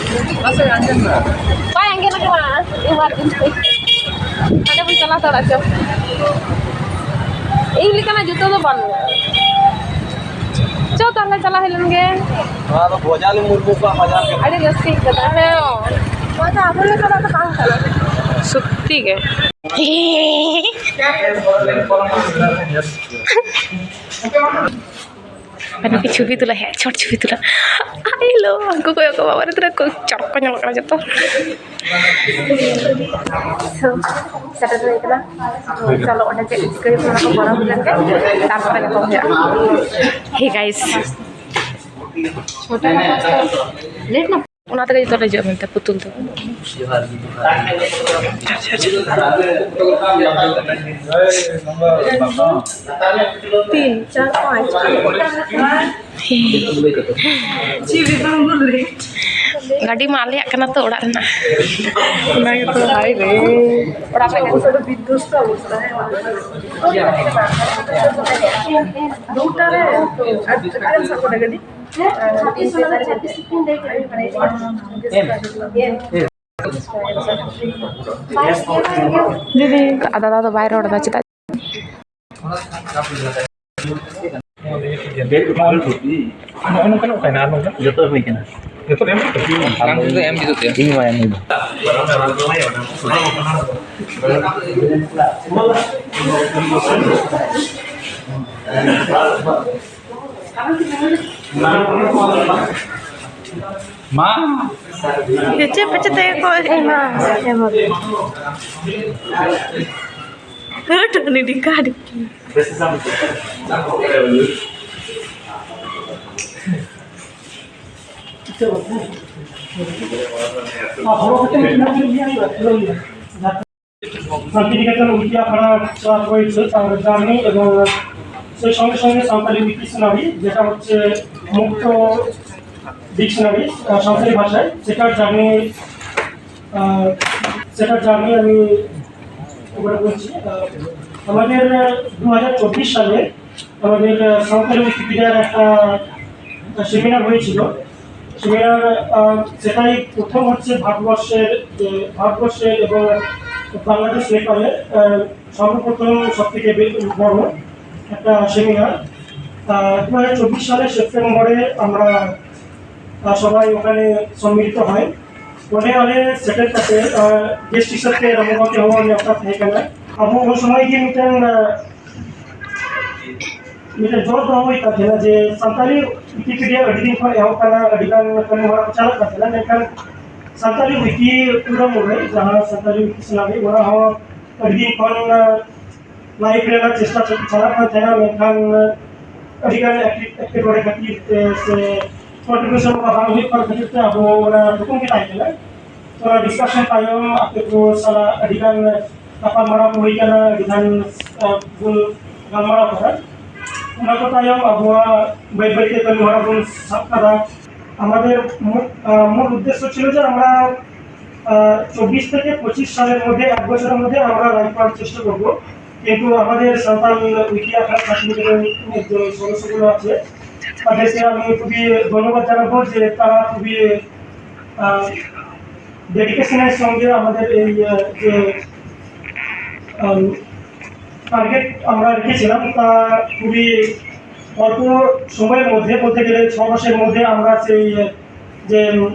ᱵᱟᱭ ᱟᱸᱡᱚᱢ ᱠᱟᱱᱟ᱾ ᱤᱢᱟᱨᱡᱮᱱᱥᱤ᱾ ᱦᱟᱸᱰᱮ ᱵᱚᱱ ᱪᱟᱞᱟᱣ ᱫᱟᱲᱮᱭᱟᱜ ᱪᱚ᱾ ᱤᱧ ᱞᱮᱠᱟᱱᱟᱜ ᱡᱩᱛᱟᱹ ᱫᱚ ᱵᱟᱹᱱᱩᱜᱼᱟ᱾ ᱪᱚ ᱛᱟᱦᱞᱮ ᱪᱟᱞᱟᱣ ᱦᱩᱭ ᱞᱮᱱ ᱜᱮ᱾ ᱱᱚᱣᱟ ᱫᱚ ᱵᱚᱡᱟᱞᱤ ᱢᱩᱨᱢᱩ ᱠᱚᱣᱟᱜ ᱵᱟᱡᱟᱨ ᱠᱟᱱᱟ᱾ ᱟᱹᱰᱤ ᱨᱟᱹᱥᱠᱟᱹ ᱟᱹᱭᱠᱟᱹᱜ ᱠᱟᱱᱟ᱾ ᱦᱮᱸ᱾ ᱱᱚᱣᱟ ᱫᱚ ᱟᱵᱚ ᱞᱮᱠᱟᱱᱟᱜ ᱫᱚ ᱵᱟᱝ ᱠᱟᱱᱟ᱾ ᱥᱚᱛᱛᱤ ᱜᱮ᱾ ᱢᱟᱱᱮ ᱠᱤ ᱪᱷᱚᱵᱤ ᱛᱩᱞᱟ, headshot ᱪᱷᱚᱵᱤ ᱛᱩᱞᱟ᱾ ᱟᱭ ᱞᱳ, ᱩᱱᱠᱩ ᱠᱚᱭᱚᱜ ᱠᱚ, ᱵᱟᱵᱟ ᱨᱮ, ᱛᱤᱱᱟᱹᱜ ᱠᱚ ᱪᱚᱨᱚᱠ ᱠᱚ ᱧᱮᱞᱚᱜ ᱠᱟᱱᱟ ᱡᱚᱛᱚ᱾ ᱥᱮᱴᱮᱨ ᱦᱩᱭ ᱠᱟᱱᱟ᱾ ᱪᱚᱞᱚ, ᱚᱸᱰᱮ ᱪᱮᱫ ᱪᱤᱠᱟᱹᱭ ᱦᱩᱭᱩᱜ ᱠᱟᱱᱟ, ᱚᱱᱟ ᱠᱚ ᱠᱚᱨᱟᱣ ᱦᱩᱭ ᱞᱮᱱ ᱜᱮ, ᱛᱟᱨᱯᱚᱨᱮ ᱧᱟᱯᱟᱢ ᱦᱩᱭᱩᱜᱼᱟ᱾ Hey guys, ᱞᱮᱴ ᱱᱟ᱾ ᱚᱱᱟ ᱛᱮᱜᱮ ᱡᱚᱛᱚ ᱞᱮ ᱦᱤᱡᱩᱜᱼᱟ ᱢᱮᱱᱛᱮ ᱯᱩᱛᱩᱞ ᱫᱚ᱾ ᱡᱚᱦᱟᱨ ᱜᱮ, ᱡᱚᱦᱟᱨ ᱜᱮ᱾ ᱛᱤᱱ, ᱪᱟᱨ, ᱯᱟᱸᱪ᱾ ᱜᱟᱹᱰᱤ ᱢᱟ ᱟᱞᱮᱭᱟᱜ ᱠᱟᱱᱟ ᱛᱚ, ᱚᱲᱟᱜ ᱨᱮᱱᱟᱜ᱾ ᱚᱱᱟ ᱜᱮᱛᱚ, ᱦᱟᱭ ᱨᱮ᱾ ᱚᱲᱟᱜ ᱨᱮ ᱜᱟᱹᱰᱤ᱾ ᱵᱤᱫᱽᱫᱷᱚᱥᱛ ᱚᱵᱚᱥᱛᱷᱟ, ᱦᱮᱸ᱾ ᱫᱩᱴᱟ ᱨᱮ ᱟᱨ ᱛᱤᱱᱟᱹᱜ ᱜᱟᱱ ᱥᱟᱵ ᱠᱟᱫᱟ ᱜᱟᱹᱰᱤ? ᱫᱤᱫᱤ, ᱟᱨ ᱫᱟᱫᱟ ᱫᱚ ᱵᱟᱭ ᱨᱚᱲ ᱮᱫᱟ ᱪᱮᱫᱟᱜ? ᱱᱚᱜᱼᱚ ᱱᱚᱝᱠᱟᱱᱟᱜ ᱚᱠᱟᱭᱮᱱᱟ? ᱟᱨ ᱱᱚᱝᱠᱟᱱᱟᱜ? ᱡᱚᱛᱚ ᱦᱩᱭ ᱠᱟᱱᱟ᱾ ᱡᱚᱛᱚ ᱮᱢ ᱠᱟᱛᱮ? ᱟᱢ ᱫᱚ ᱮᱢ ᱡᱩᱛᱩᱜ ᱛᱮ᱾ ᱤᱧ ᱢᱟ ᱮᱢ ᱦᱩᱭ ᱮᱱᱟ᱾ ᱢᱟ᱾ ᱯᱮᱪᱮ ᱯᱮᱪᱮ ᱛᱮᱜᱮ ᱠᱚ ᱮᱢᱟ᱾ ᱦᱟᱹᱴ, ᱩᱱᱤ ᱰᱷᱤᱝᱠᱟ ᱰᱷᱤᱝᱠᱤ᱾ ᱥᱟᱱᱛᱤᱱᱤᱠᱮᱛᱚᱱ ᱩᱭᱠᱤ ᱟᱠᱷᱲᱟ ᱪᱟᱞᱟᱣ ᱦᱩᱭ ᱥᱟᱹᱛ ᱟᱨ ᱡᱟᱨᱱᱤ ᱮᱵᱚᱝ সেই সঙ্গে সঙ্গে সাঁওতালি ডিকশনারি, যেটা হচ্ছে মুক্ত ডিকশনারি সাঁওতালি ভাষায়, সেটার জার্নি, আহ, সেটার জার্নি আমি এবার বলছি। আহ, আমাদের দু হাজার চব্বিশ সালে আমাদের আহ, সাঁওতালি উইকিপিডিয়ার একটা সেমিনার হয়েছিল। সেমিনার, আহ, সেটাই প্রথম হচ্ছে ভারতবর্ষের, যে ভারতবর্ষের এবং বাংলাদেশ, নেপালে আহ, সর্বপ্রথম সব থেকে বে- বড় একটা সেমিনার। দু হাজার চব্বিশ সালের সেপ্টেম্বরে আমরা আহ, সবাই ওখানে সম্মিলিত হয়। ᱚᱸᱰᱮ ᱟᱞᱮ ᱥᱮᱴᱮᱨ ᱠᱟᱛᱮ ᱜᱮᱥᱴ ᱦᱤᱥᱟᱹᱵ ᱛᱮ ᱨᱟᱢᱩ ᱜᱚᱢᱠᱮ ᱦᱚᱸ ᱱᱮᱣᱛᱟ ᱛᱟᱦᱮᱸ ᱠᱟᱱᱟ᱾ ᱟᱵᱚ ᱩᱱ ᱥᱚᱢᱚᱭ ᱜᱮ ᱢᱤᱫᱴᱮᱱ ᱟᱸ, ᱢᱤᱫᱴᱮᱱ ᱡᱳᱨ ᱫᱚᱦᱚ ᱦᱩᱭ ᱠᱟᱱ ᱛᱟᱦᱮᱱᱟ ᱡᱮ ᱥᱟᱱᱛᱟᱲᱤ ᱣᱤᱠᱤᱯᱤᱰᱤᱭᱟ ᱟᱹᱰᱤ ᱫᱤᱱ ᱠᱷᱚᱱ ᱮᱦᱚᱵ ᱠᱟᱱᱟ, ᱟᱹᱰᱤ ᱜᱟᱱ ᱠᱟᱹᱢᱤ ᱦᱚᱨᱟ ᱠᱚ ᱪᱟᱞᱟᱜ ᱠᱟᱱ ᱛᱟᱦᱮᱱᱟ, ᱢᱮᱱᱠᱷᱟᱱ ᱥᱟᱱᱛᱟᱲᱤ ᱣᱤᱠᱤ ᱩᱰᱟᱹᱢ ᱨᱮ ᱡᱟᱦᱟᱸ ᱥᱟᱱᱛᱟᱲᱤ ᱣᱤᱠᱤ ᱥᱮᱞᱟᱢᱤ, ᱚᱱᱟ ᱦᱚᱸ ᱟᱹᱰᱤ ᱫᱤᱱ ᱠᱷᱚᱱ ᱟᱸ, ᱞᱟᱭᱤᱵᱷ ᱨᱮᱱᱟᱜ ᱪᱮᱥᱴᱟ ᱪᱟᱞᱟᱜ ᱠᱟᱱ ᱛᱟᱦᱮᱱᱟ, ᱢᱮᱱᱠᱷᱟᱱ ᱟᱸ, ᱟᱹᱰᱤ ᱜᱟᱱ ᱮᱴᱠᱮ- ᱮᱴᱠᱮᱴᱚᱬᱮ ᱠᱷᱟᱹᱛᱤᱨ ᱛᱮ ᱥᱮ ᱠᱚᱱᱴᱨᱤᱵᱤᱭᱩᱥᱚᱱ ᱠᱚ ᱵᱟᱝ ᱦᱩᱭᱩᱜ ᱠᱟᱱ ᱠᱷᱟᱹᱛᱤᱨ ᱛᱮ ᱟᱵᱚ ᱚᱱᱟ ᱛᱷᱩᱠᱩᱢ ᱜᱮ ᱛᱟᱦᱮᱸ ᱠᱟᱱᱟ᱾ ᱛᱚ, ᱰᱤᱥᱠᱟᱥᱚᱱ ᱛᱟᱭᱚᱢ ᱟᱯᱮ ᱠᱚ ᱥᱟᱞᱟᱜ ᱟᱹᱰᱤ ᱜᱟᱱ ᱜᱟᱯᱟᱞᱢᱟᱨᱟᱣ ᱠᱚ ᱦᱩᱭ ᱠᱟᱱᱟ, ᱟᱹᱰᱤ ᱜᱟᱱ ᱟᱸ, ᱵᱚᱱ ᱜᱟᱞᱢᱟᱨᱟᱣ ᱠᱟᱱᱟ᱾ ᱚᱱᱟ ᱠᱚ ᱛᱟᱭᱚᱢ ᱟᱵᱚᱣᱟᱜ ᱵᱟᱹᱭ ᱵᱟᱹᱭ ᱛᱮ ᱠᱟᱹᱢᱤ ᱦᱚᱨᱟ ᱵᱚᱱ ᱥᱟᱵ ᱠᱟᱫᱟ᱾ আমাদের মূল, আহ, মূল উদ্দেশ্য ছিল যে আমরা, আহ, চব্বিশ থেকে পঁচিশ সালের মধ্যে, এক বছরের মধ্যে আমরা লাইভ করার চেষ্টা করব। কিন্তু আমাদের সাঁওতাল উইকি আখড়া সার্টিফিকেটের যে সদস্যগুলো আছে, তাদেরকে আমি খুবই ধন্যবাদ জানাবো যে তারা খুবই, আহ, ডেডিকেশনের সঙ্গে আমাদের এই, আহ, যে, আম, টার্গেট আমরা রেখেছিলাম, তা খুবই অল্প সময়ের মধ্যে, বলতে গেলে ছ মাসের মধ্যে আমরা সেই যে, উম,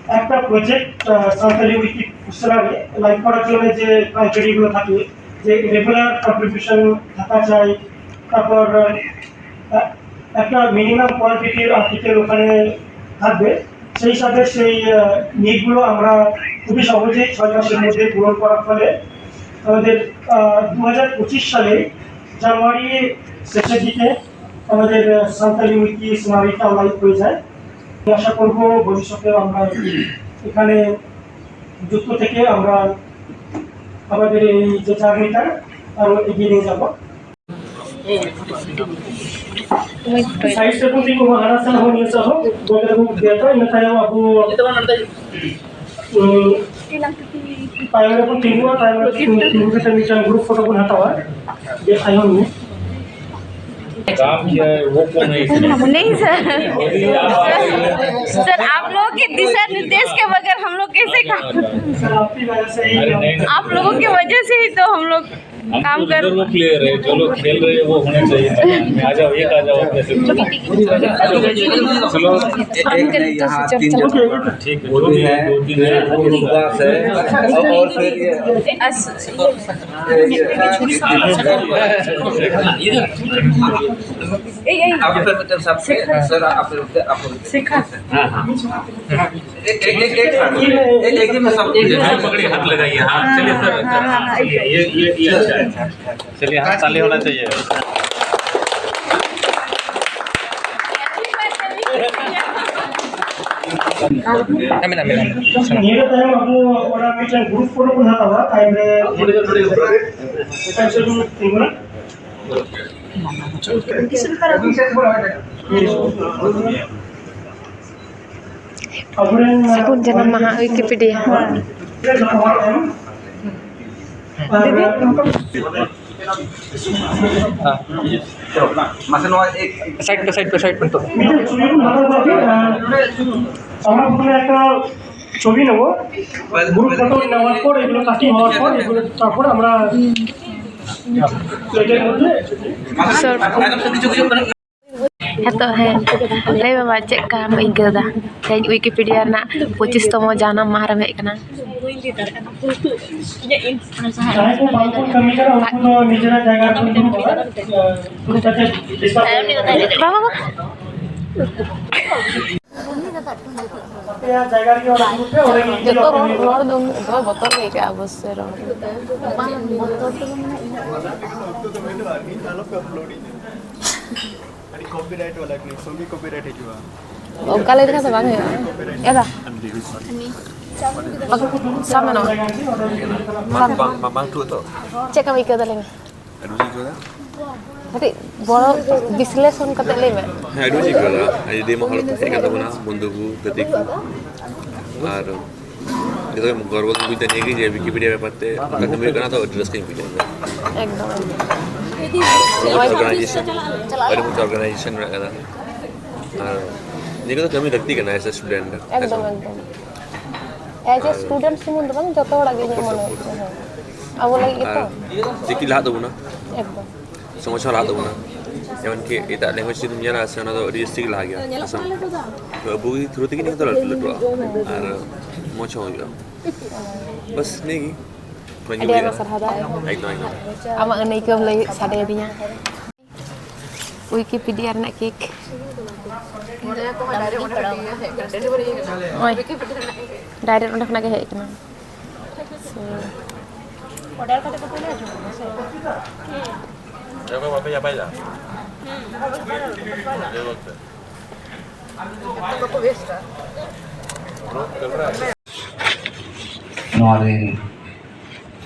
একটা প্রজেক্ট, আহ, সাঁওতালি উইকি ডিকশনারি লাইভ করার জন্য যে ক্রাইটেরিয়াগুলো থাকে, যে রেগুলার কন্ট্রিবিউশন থাকা চাই, তারপর, আহ, একটা মিনিমাম কোয়ান্টিটির আর্টিকেল ওখানে থাকবে। সেই হিসাবে সেই, আহ, নিডগুলো আমরা খুবই সহজেই ছয় মাসের মধ্যে পূরণ করার ফলে আমাদের, আহ, দু হাজার পঁচিশ সালে জানুয়ারি শেষের দিকে আমাদের, আহ, সাঁওতালি উইকি সোনারিটা লাইভ হয়ে যায়। আশা করব ভবিষ্যতে আমরা এখানে যুক্ত থেকে আমরা আমাদের এই যে জার্নিটা আরো এগিয়ে নিয়ে যাব। ᱥᱟᱭᱤᱰ ᱥᱮᱫ ᱵᱚᱱ ᱛᱤᱸᱜᱩ ᱢᱟ, ᱦᱟᱱᱟ ᱥᱮᱫ ᱦᱚᱸ ᱱᱤᱭᱟᱹ ᱥᱮᱫ ᱦᱚᱸ ᱜᱚᱴᱟ ᱵᱚᱱ ᱤᱫᱤᱭᱟ᱾ ᱛᱚ, ᱤᱱᱟᱹ ᱛᱟᱭᱚᱢ ᱟᱵᱚ, ᱩᱸ, ᱛᱟᱭᱚᱢ ᱨᱮᱵᱚᱱ ᱛᱤᱸᱜᱩᱜᱼᱟ, ᱛᱟᱭᱚᱢ ᱨᱮ ᱛᱤᱸᱜᱩ ᱠᱟᱛᱮ ᱢᱤᱫᱴᱟᱝ ᱜᱨᱩᱯ ᱯᱷᱳᱴᱳ ᱵᱚᱱ ᱦᱟᱛᱟᱣᱟ᱾ ᱡᱮ ᱛᱟᱭᱚᱢ ᱢᱤᱫ᱾ काम किया है वो कौन है इसमें? नहीं सर। सर, आप लोगों के दिशा निर्देश के बगैर हम लोग कैसे काम? सर, आपकी वजह से ही अरे नहीं, नहीं। आप लोगों की वजह से ही तो हम लोग हम काम तो कर उधर वो प्लेयर है, जो लोग खेल रहे हैं वो होने चाहिए मैदान में। आ जाओ, एक आ जाओ अपने से। चलो। एक, एक नहीं, यहाँ तीन जगह पर ठीक है, वो दो भी तीन है, दो तीन है। वो उदास है। और, और फिर ये, ये, ये, आप फिर मतलब सबसे, सर, आप फिर उधर, आप लोग एक, एक, एक, एक साथ। एक, एक ही में सब। एक ही में पकड़िए, हाथ लगाइए। हाँ, चलिए सर। हाँ, हाँ, हाँ, चलिए, ये, ये, ये अच्छा है। चलिए, हाँ, ताली होना चाहिए। ᱟᱢᱮᱱ, ᱟᱢᱮᱱ, ᱟᱢᱮᱱ᱾ ᱱᱤᱭᱟᱹ ᱛᱟᱭᱚᱢ ᱟᱵᱚ ᱚᱱᱟ ᱢᱤᱫᱴᱮᱱ ᱜᱨᱩᱯ ᱯᱷᱳᱴᱳ ᱵᱚᱱ ᱦᱟᱛᱟᱣᱟ, ᱛᱟᱭᱚᱢ ᱨᱮ ᱮᱴᱟᱜ ᱥᱮᱫ ᱵᱚᱱ ᱛᱤᱸᱜᱩᱱᱟ᱾ ᱟᱵᱚᱨᱮᱱ ᱥᱟᱹᱜᱩᱱ ᱡᱟᱱᱟᱢ ᱢᱟᱦᱟ ᱣᱤᱠᱤᱯᱤᱰᱤᱭᱟ᱾ ᱢᱟᱥᱮ ᱱᱚᱣᱟ ᱮᱠ ᱥᱟᱭᱤᱰ ᱯᱮ, ᱥᱟᱭᱤᱰ ᱯᱮ, ᱥᱟᱭᱤᱰ ᱯᱮ ᱱᱤᱛᱚᱜ᱾ ᱢᱤᱫᱴᱮᱱ ᱪᱷᱚᱵᱤ ᱵᱚᱱ ᱦᱟᱛᱟᱣ ᱠᱚᱣᱟ, ᱟᱨ ᱟᱵᱚ ᱯᱩᱨᱟᱹ ᱮᱠᱴᱟ ᱪᱷᱚᱵᱤ ᱱᱮᱵᱚ᱾ ᱜᱨᱩᱯ ᱯᱷᱳᱴᱳ নেওয়ার পর, এগুলো কাটিং হওয়ার পর, এগুলো তারপর আমরা প্লেটের মধ্যে। ᱦᱮᱸ ᱛᱚ, ᱦᱮᱸ, ᱞᱟᱹᱭ ᱢᱮ ᱢᱟ, ᱪᱮᱫ ᱞᱮᱠᱟᱢ ᱟᱹᱭᱠᱟᱹᱣ ᱮᱫᱟ? ᱛᱮᱦᱮᱧ ᱣᱤᱠᱤᱯᱤᱰᱤᱭᱟ ᱨᱮᱱᱟᱜ ᱯᱚᱸᱪᱤᱥ ᱛᱚᱢᱚ ᱡᱟᱱᱟᱢ ᱢᱟᱦᱟ ᱨᱮᱢ ᱦᱮᱡ ᱠᱟᱱᱟ᱾ ᱡᱟᱦᱟᱸᱭ ᱠᱚ ᱵᱟᱝ ᱠᱚ ᱠᱟᱹᱢᱤ ᱠᱟᱱᱟ, ᱩᱱᱠᱩ ᱫᱚ ᱱᱤᱡᱮᱨᱟᱜ ᱡᱟᱭᱜᱟ ᱨᱮᱠᱚ ᱫᱩᱲᱩᱵ ᱠᱚᱜᱼᱟ᱾ ᱵᱟᱵᱟ, ᱵᱟᱵᱟ᱾ ᱟᱯᱮᱭᱟᱜ ᱡᱟᱭᱜᱟ ᱨᱮᱜᱮ ᱚᱸᱰᱮ ᱫᱩᱲᱩᱵ ᱯᱮ, ᱚᱸᱰᱮ ᱜᱮ ᱤᱧ ᱡᱚᱛᱚ ᱨᱚᱲ, ᱨᱚᱲ ᱫᱚ ᱩᱱᱟᱹᱜ ᱫᱚ ᱵᱚᱛᱚᱨ ᱜᱮ ᱟᱹᱭᱠᱟᱹᱜᱼᱟ ᱚᱵᱚᱥᱥᱳᱭ ᱨᱚᱲ᱾ ᱟᱹᱰᱤ ᱠᱚᱯᱤᱨᱟᱭᱤᱴ ᱵᱟᱞᱟ ᱠᱟᱹᱱᱟᱹᱧ, ᱥᱚᱝᱜᱮ ᱠᱚᱯᱤᱨᱟᱭᱤᱴ ᱦᱤᱡᱩᱜᱼᱟ᱾ ᱚᱱᱠᱟ ᱞᱟᱹᱭ ᱞᱮᱠᱷᱟᱱ ᱫᱚ ᱵᱟᱝ ᱦᱩᱭᱩᱜᱼᱟ᱾ ᱮᱫᱟ, ᱵᱟᱝ, ᱥᱟᱵ ᱢᱮ ᱱᱚᱣᱟ᱾ ᱵᱟᱝ, ᱵᱟᱝ, ᱵᱟᱝ, ᱵᱟᱝ ᱴᱷᱩᱠ ᱛᱚ? ᱪᱮᱫ ᱞᱮᱠᱟᱢ ᱟᱹᱭᱠᱟᱹᱣ ᱫᱟ ᱞᱟᱹᱭ ᱢᱮ? ᱟᱹᱰᱤ ᱢᱚᱡᱽ ᱟᱹᱭᱠᱟᱹᱣ ᱫᱟ᱾ ᱠᱟᱹᱴᱤᱡ ᱵᱚᱲᱚ ᱵᱤᱥᱞᱮᱥᱚᱱ ᱠᱟᱛᱮ ᱞᱟᱹᱭ ᱢᱮ᱾ ᱦᱮᱸ, ᱟᱹᱰᱤ ᱢᱚᱡᱽ ᱟᱹᱭᱠᱟᱹᱣ ᱫᱟ᱾ ᱟᱹᱰᱤ ᱫᱤᱱ ᱦᱚᱲ ᱠᱚ ᱦᱮᱡ ᱠᱟᱱ ᱛᱟᱵᱚᱱᱟ, ᱵᱚᱱᱫᱷᱩ ᱠᱚ, ᱜᱟᱛᱮ ᱠᱚ᱾ ᱟᱨ ᱡᱚᱛᱚ ᱜᱮ ᱜᱚᱨᱵᱚ ᱠᱚ ᱵᱩᱡᱽ ᱫᱟ ᱱᱤᱭᱟᱹ ᱜᱮ ᱡᱮ ᱣᱤᱠᱤᱯᱤᱰᱤᱭᱟ ᱵᱮᱯᱟᱨ ᱛᱮ ᱚᱱᱠᱟ ᱠᱟᱹᱢᱤ ᱦᱩᱭᱩᱜ ᱠᱟᱱᱟ, ᱛᱚ ᱟᱹᱰᱤ ᱨᱟᱹᱥᱠᱟᱹᱧ ᱵᱩᱡᱷᱟᱹᱣ ᱫᱟ᱾ ᱮᱠᱫᱚᱢ, ᱮᱠᱫᱚᱢ᱾ ᱟᱹᱰᱤ ᱢᱚᱡᱽ ᱚᱨᱜᱟᱱᱟᱭᱡᱮᱥᱚᱱ, ᱟᱹᱰᱤ ᱢᱚᱡᱽ ᱚᱨᱜᱟᱱᱟᱭᱡᱮᱥᱚᱱ ᱢᱮᱱᱟᱜ ᱠᱟᱫᱟ᱾ ᱟᱨ ᱱᱤᱭᱟᱹ ᱠᱚᱫᱚ ᱠᱟᱹᱢᱤ ᱞᱟᱹᱠᱛᱤ ᱠᱟᱱᱟ as a student᱾ ᱮᱠᱫᱚᱢ, ᱮᱠᱫᱚᱢ᱾ As a student ᱥᱩᱢᱩᱝ ᱫᱚ ᱵᱟᱝ, ᱡᱚᱛᱚ ᱦᱚᱲᱟᱜ ᱜᱮ ᱤᱧᱟᱹᱜ ᱢᱚᱱᱮ ᱦᱩᱭᱩᱜ ᱠᱟᱱᱟ᱾ ᱦᱮᱸ᱾ ᱟᱵᱚ ᱞᱟᱹᱜᱤᱫ ᱜᱮᱛᱚ᱾ ᱟᱨ ᱪᱤᱠᱤ ᱞᱟᱦᱟᱜ ᱛᱟᱵᱚᱱᱟ᱾ ᱮᱠᱫᱚᱢ᱾ ᱥᱚᱢᱟᱡᱽ ᱦᱚᱸ ᱞᱟᱦᱟᱜ ᱛᱟᱵᱚᱱᱟ᱾ ᱡᱮᱢᱚᱱ ᱠᱤ ᱮᱴᱟᱜ language ᱡᱩᱫᱤᱢ ᱧᱮᱞᱟ, ᱥᱮ ᱚᱱᱟ ᱫᱚ ᱟᱹᱰᱤ ᱡᱟᱹᱥᱛᱤ ᱜᱮ ᱞᱟᱦᱟ ᱜᱮᱭᱟ᱾ ᱟᱥᱟᱢ᱾ ᱛᱚ ᱟᱵᱚ ᱜᱮ through ᱛᱮᱜᱮ ᱱᱤᱭᱟᱹ ᱫᱚ ᱞᱟᱹᱴᱩ ᱞᱟᱹᱴᱩᱜᱼᱟ᱾ ᱟᱨ ᱢᱚᱡᱽ ᱦᱚᱸ ᱦᱩᱭᱩᱜᱼᱟ᱾ ᱵᱟᱥ ᱱᱤᱭᱟᱹ ᱜᱮ᱾ ᱟᱹᱰᱤ ᱟᱭᱢᱟ ᱥᱟᱨᱦᱟᱣ ᱫᱟ᱾ ᱮᱠᱫᱚᱢ, ᱮᱠᱫᱚᱢ᱾ ᱟᱢᱟᱜ ᱟᱹᱱᱟᱹᱭᱠᱟᱹᱣ ᱞᱟᱹᱭ ᱥᱟᱰᱮ ᱟᱹᱫᱤᱧᱟ᱾ ᱣᱤᱠᱤᱯᱤᱰᱤᱭᱟ ᱨᱮᱱᱟᱜ ᱠᱮᱠ᱾ ᱱᱚᱜᱼᱚᱭ, direct ᱚᱸᱰᱮ ᱠᱷᱚᱱᱟᱜ ᱜᱮ ᱦᱮᱡ ᱠᱟᱱᱟ᱾ So, ᱱᱚᱣᱟ ᱨᱮᱱ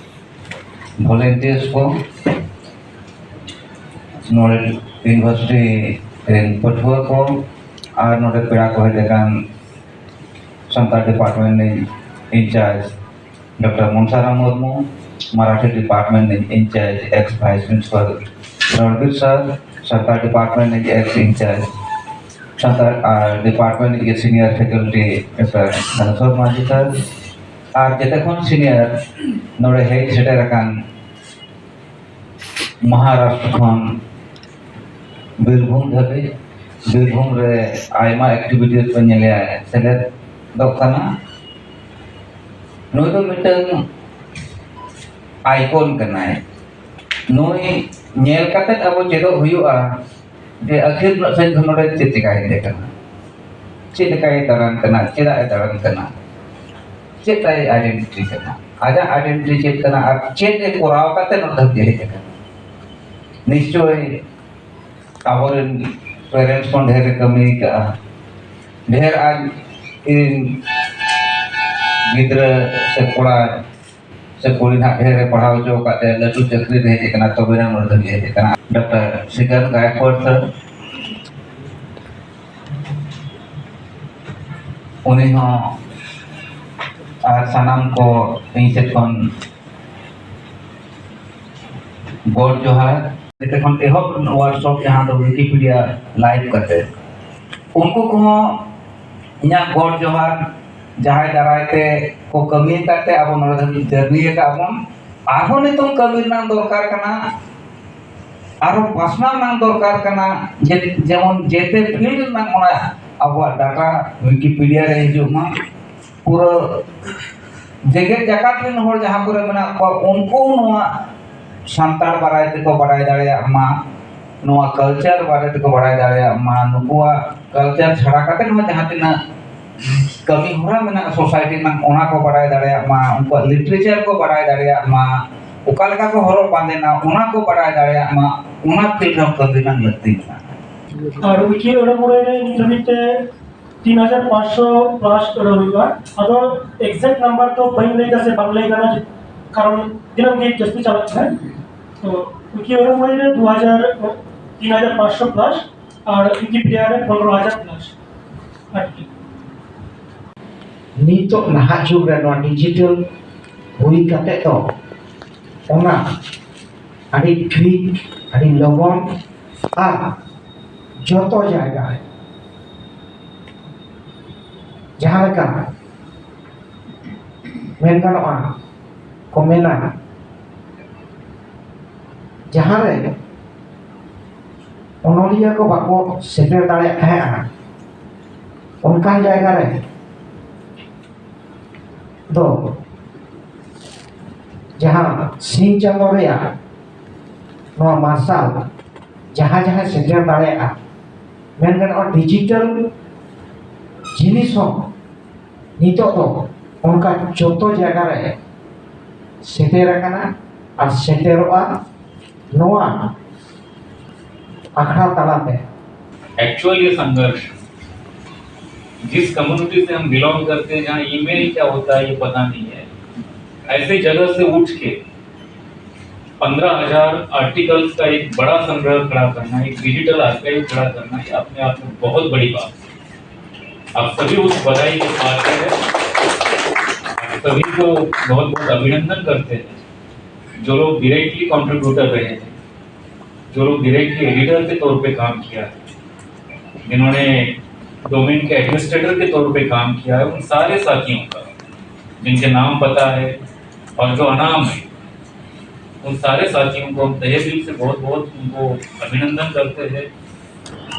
volunteers ᱠᱚ, ᱱᱚᱰᱮ university ᱨᱮᱱ ᱯᱟᱹᱴᱷᱩᱣᱟᱹ ᱠᱚ ᱟᱨ ᱱᱚᱰᱮ ᱯᱮᱲᱟ ᱠᱚ ᱦᱮᱡ ᱟᱠᱟᱱ ᱥᱟᱱᱛᱟᱲ department ᱨᱤᱱ incharge doctor Mansaram Murmu, Marathi department ᱨᱤᱱ incharge ex vice principal Ranbir sir, Santal department ᱨᱤᱱ ex incharge ᱥᱟᱱᱛᱟᱲ ᱟᱨ department ᱨᱤᱱ senior faculty doctor Dhaneswar Majhi sir, ᱟᱨ ᱡᱮᱛᱮ ᱠᱷᱚᱱ senior ᱱᱚᱰᱮ ᱦᱮᱡ ᱥᱮᱴᱮᱨ ᱟᱠᱟᱱ ᱢᱚᱦᱟᱨᱟᱥᱴᱨᱚ ᱠᱷᱚᱱ ᱵᱤᱨᱵᱷᱩᱢ ᱫᱷᱟᱹᱵᱤᱡ, ᱵᱤᱨᱵᱷᱩᱢ ᱨᱮ ᱟᱭᱢᱟ activities ᱠᱚ ᱧᱮᱞᱮ ᱥᱮᱞᱮᱫᱚᱜ ᱠᱟᱱᱟ᱾ ᱱᱩᱭ ᱫᱚ ᱢᱤᱫᱴᱟᱝ icon ᱠᱟᱱᱟᱭ᱾ ᱱᱩᱭ ᱧᱮᱞ ᱠᱟᱛᱮ ᱟᱵᱚ ᱪᱮᱫᱚᱜ ᱦᱩᱭᱩᱜᱼᱟ ᱡᱮ ᱟᱹᱠᱷᱤᱨ ᱩᱱᱟᱹᱜ ᱥᱟᱺᱜᱤᱧ ᱠᱷᱚᱱ ᱱᱚᱰᱮ ᱪᱮᱫ ᱪᱮᱠᱟᱭ ᱦᱮᱡ ᱟᱠᱟᱱᱟ, ᱪᱮᱫ ᱞᱮᱠᱟᱭ ᱫᱟᱬᱟᱱ ᱠᱟᱱᱟ, ᱪᱮᱫᱟᱜ ᱮ ᱫᱟᱬᱟᱱ ᱠᱟᱱᱟ, ᱪᱮᱫ ᱛᱟᱭ identity ᱠᱟᱱᱟ, ᱟᱡᱟᱜ identity ᱪᱮᱫ ᱠᱟᱱᱟ ᱟᱨ ᱪᱮᱫ ᱮ ᱠᱚᱨᱟᱣ ᱠᱟᱛᱮ ᱱᱚᱰᱮ ᱫᱷᱟᱹᱵᱤᱡ ᱮ ᱦᱮᱡ ᱟᱠᱟᱱᱟ᱾ ᱱᱤᱥᱪᱳᱭ ᱟᱵᱚᱨᱮᱱ parents ᱠᱷᱚᱱ ᱰᱷᱮᱨ ᱮ ᱠᱟᱹᱢᱤ ᱠᱟᱜᱼᱟ᱾ ᱰᱷᱮᱨ ᱟᱡ ᱤᱧ ᱜᱤᱫᱽᱨᱟᱹ ᱥᱮ ᱠᱚᱲᱟ ᱥᱮ ᱠᱩᱲᱤ ᱱᱟᱦᱟᱜ ᱰᱷᱮᱨ ᱮ ᱯᱟᱲᱦᱟᱣ ᱦᱚᱪᱚ ᱟᱠᱟᱫ ᱛᱮ ᱞᱟᱹᱴᱩ ᱪᱟᱹᱠᱨᱤ ᱨᱮ ᱦᱮᱡ ᱟᱠᱟᱱᱟ, ᱛᱚᱵᱮ ᱱᱟᱜ ᱱᱚᱰᱮ ᱫᱷᱟᱹᱵᱤᱡ ᱦᱮᱡ ᱟᱠᱟᱱᱟ᱾ ᱰᱟᱠᱛᱟᱨ ᱥᱤᱠᱟᱱᱛ ᱜᱟᱭᱠᱣᱟᱲ ᱥᱟᱨ, ᱩᱱᱤ ᱦᱚᱸ ᱟᱨ ᱥᱟᱱᱟᱢ ᱠᱚ ᱤᱧ ᱥᱮᱫ ᱠᱷᱚᱱ ᱜᱚᱰ ᱡᱚᱦᱟᱨ᱾ ᱡᱮᱛᱮ ᱠᱷᱚᱱ ᱮᱦᱚᱵ ᱣᱟᱨᱠᱥᱚᱯ ᱡᱟᱦᱟᱸ ᱫᱚ ᱣᱤᱠᱤᱯᱤᱰᱤᱭᱟ ᱞᱟᱭᱤᱵᱷ ᱠᱟᱛᱮ, ᱩᱱᱠᱩ ᱠᱚᱦᱚᱸ ᱤᱧᱟᱹᱜ ᱜᱚᱰ ᱡᱚᱦᱟᱨ, ᱡᱟᱦᱟᱸᱭ ᱫᱟᱨᱟᱭ ᱛᱮ ᱠᱚ ᱠᱟᱹᱢᱤ ᱟᱠᱟᱫ ᱛᱮ ᱟᱵᱚ ᱱᱚᱰᱮ ᱫᱷᱟᱹᱵᱤᱡ ᱡᱟᱹᱨᱱᱤ ᱟᱠᱟᱫ ᱵᱚᱱ᱾ ᱟᱨᱦᱚᱸ ᱱᱤᱛᱚᱝ ᱠᱟᱹᱢᱤ ᱨᱮᱱᱟᱜ ᱫᱚᱨᱠᱟᱨ ᱠᱟᱱᱟ, ᱟᱨᱦᱚᱸ ᱯᱟᱥᱱᱟᱣ ᱨᱮᱱᱟᱜ ᱫᱚᱨᱠᱟᱨ ᱠᱟᱱᱟ, ᱡᱮ ᱡᱮᱢᱚᱱ ᱡᱮᱛᱮ ᱯᱷᱤᱞᱰ ᱨᱮᱱᱟᱜ ᱚᱱᱟ ᱟᱵᱚᱣᱟᱜ ᱰᱟᱴᱟ ᱣᱤᱠᱤᱯᱤᱰᱤᱭᱟ ᱨᱮ ᱦᱤᱡᱩᱜ ᱢᱟ᱾ ᱯᱩᱨᱟᱹ ᱡᱮᱜᱮᱛ ᱡᱟᱠᱟᱛ ᱨᱮᱱ ᱦᱚᱲ ᱡᱟᱦᱟᱸ ᱠᱚᱨᱮ ᱢᱮᱱᱟᱜ ᱠᱚᱣᱟ, ᱩᱱᱠᱩ ᱱᱚᱣᱟ ᱥᱟᱱᱛᱟᱲ ᱵᱟᱨᱟᱭ ᱛᱮᱠᱚ ᱵᱟᱲᱟᱭ ᱫᱟᱲᱮᱭᱟᱜ ᱢᱟ, ᱱᱚᱣᱟ ᱠᱟᱞᱪᱟᱨ ᱵᱟᱨᱮ ᱛᱮᱠᱚ ᱵᱟᱲᱟᱭ ᱫᱟᱲᱮᱭᱟᱜ ᱢᱟ, ᱱᱩᱠᱩᱣᱟᱜ ᱠᱟᱞᱪᱟᱨ ᱪᱷᱟᱲᱟ ᱠᱟᱛᱮ ᱦᱚᱸ ᱡᱟᱦᱟᱸ ᱛᱤᱱᱟᱹᱜ ᱠᱟᱹᱢᱤ ᱦᱚᱨᱟ ᱢᱮᱱᱟᱜᱼᱟ ᱥᱳᱥᱟᱭᱴᱤ ᱨᱮᱱᱟᱜ, ᱚᱱᱟ ᱠᱚ ᱵᱟᱲᱟᱭ ᱫᱟᱲᱮᱭᱟᱜ ᱢᱟ, ᱩᱱᱠᱩᱣᱟᱜ ᱞᱤᱴᱟᱨᱮᱪᱟᱨ ᱠᱚ ᱵᱟᱲᱟᱭ ᱫᱟᱲᱮᱭᱟᱜ ᱢᱟ, ᱚᱠᱟ ᱞᱮᱠᱟ ᱠᱚ ᱦᱚᱨᱚᱜ ᱵᱟᱸᱫᱮᱱᱟ ᱚᱱᱟ ᱠᱚ ᱵᱟᱲᱟᱭ ᱫᱟᱲᱮᱭᱟᱜ ᱢᱟ, ᱚᱱᱟ ᱯᱷᱤᱞᱰ ᱨᱮᱦᱚᱸ ᱠᱟᱹᱢᱤ ᱨᱮᱱᱟᱜ ᱞᱟᱹᱠᱛᱤ ᱢᱮᱱᱟᱜᱼᱟ᱾ ᱟᱨ ᱣᱤᱠᱤ ᱚᱰᱚᱠ ᱨᱮ ᱱᱤᱛ ᱫᱷᱟᱹᱵᱤᱡ ᱛᱮ ᱛᱤᱱ ᱦᱟᱡᱟᱨ ᱯᱟᱸᱪᱥᱚ ᱯᱞᱟᱥ ᱚᱰᱚᱠ ᱦᱩᱭᱩᱜᱼᱟ᱾ ᱟᱫᱚ ᱮᱠᱡᱮᱠᱴ ᱱᱟᱢᱵᱟᱨ ᱫᱚ ᱵᱟᱹᱧ ᱞᱟᱹᱭ ᱫᱟ ᱥᱮ ᱵᱟᱝ ᱞᱟᱹᱭ ᱜᱟᱱᱚᱜᱼᱟ, ᱠᱟᱨᱚᱱ ᱫᱤᱱᱟᱹᱢ ᱜᱮ ᱡᱟᱹᱥᱛᱤ ᱪᱟᱞᱟᱜ ᱠᱟᱱᱟ᱾ ᱛᱚ ᱣᱤᱠᱤ ᱚᱰᱚᱠ ᱨᱮ ᱫᱩ ᱦᱟᱡᱟᱨ, ᱛᱤᱱ ᱦᱟᱡᱟᱨ ᱯᱟᱸᱪᱥᱚ ᱯᱞᱟᱥ ᱟᱨ ᱣᱤᱠᱤᱯᱤᱰᱤᱭᱟ ᱨᱮ ᱯᱚᱱᱨᱚ ᱦᱟᱡᱟᱨ ᱯᱞᱟᱥ ᱟᱨᱠᱤ᱾ ᱱᱤᱛᱚᱜ ᱱᱟᱦᱟᱜ ᱡᱩᱜᱽ ᱨᱮ ᱱᱚᱣᱟ ᱰᱤᱡᱤᱴᱟᱞ ᱦᱩᱭ ᱠᱟᱛᱮ ᱫᱚ ᱚᱱᱟ ᱟᱹᱰᱤ ᱴᱷᱤᱠ, ᱟᱹᱰᱤ ᱞᱚᱜᱚᱱ ᱟᱨ ᱡᱚᱛᱚ ᱡᱟᱭᱜᱟ ᱨᱮ ᱡᱟᱦᱟᱸ ᱞᱮᱠᱟ ᱢᱮᱱ ᱜᱟᱱᱚᱜᱼᱟ, ᱠᱚ ᱢᱮᱱᱟ, ᱡᱟᱦᱟᱸ ᱨᱮ ᱚᱱᱚᱞᱤᱭᱟᱹ ᱠᱚ ᱵᱟᱠᱚ ᱥᱮᱴᱮᱨ ᱫᱟᱲᱮᱭᱟᱜ ᱛᱟᱦᱮᱸᱜᱼᱟ, ᱚᱱᱠᱟᱱ ᱡᱟᱭᱜᱟ ᱨᱮ ᱫᱚ ᱡᱟᱦᱟᱸ ᱥᱤᱧ ᱪᱟᱸᱫᱚ ᱨᱮᱭᱟᱜ ᱱᱚᱣᱟ ᱢᱟᱨᱥᱟᱞ ᱡᱟᱦᱟᱸ ᱡᱟᱦᱟᱸᱭ ᱥᱮᱴᱮᱨ ᱫᱟᱲᱮᱭᱟᱜᱼᱟ, ᱢᱮᱱ ᱜᱟᱱᱚᱜᱼᱟ ᱰᱤᱡᱤᱴᱟᱞ ᱡᱤᱱᱤᱥ ᱦᱚᱸ ᱱᱤᱛᱚᱜ ᱫᱚ ᱚᱱᱠᱟ ᱡᱚᱛᱚ ᱡᱟᱭᱜᱟ ᱨᱮ ᱥᱮᱴᱮᱨ ᱟᱠᱟᱱᱟ ᱟᱨ ᱥᱮᱴᱮᱨᱚᱜᱼᱟ ᱱᱚᱣᱟ ᱟᱠᱷᱲᱟ ᱛᱟᱞᱟᱛᱮ᱾ एक्चुअल ये संघर्ष जिस कम्युनिटी से हम बिलोंग करते हैं, जहाँ ईमेल क्या होता है ये पता नहीं है, ऐसे जगह से उठ के पंद्रह हजार आर्टिकल्स का एक बड़ा संग्रह खड़ा करना, एक डिजिटल आर्काइव खड़ा करना, ये अपने आप में बहुत बड़ी बात है। आप सभी उस बधाई के पात्र हैं। आप सभी को बहुत बहुत अभिनंदन करते हैं, जो लोग डायरेक्टली कंट्रीब्यूटर रहे हैं, जो लोग डायरेक्टली एडिटर के तौर पे काम किया है, जिन्होंने डोमेन के एडमिनिस्ट्रेटर के तौर पे काम किया है, उन सारे साथियों का, जिनके नाम पता है और जो अनाम है, उन सारे साथियों को हम तहे दिल से बहुत बहुत उनको अभिनंदन करते हैं।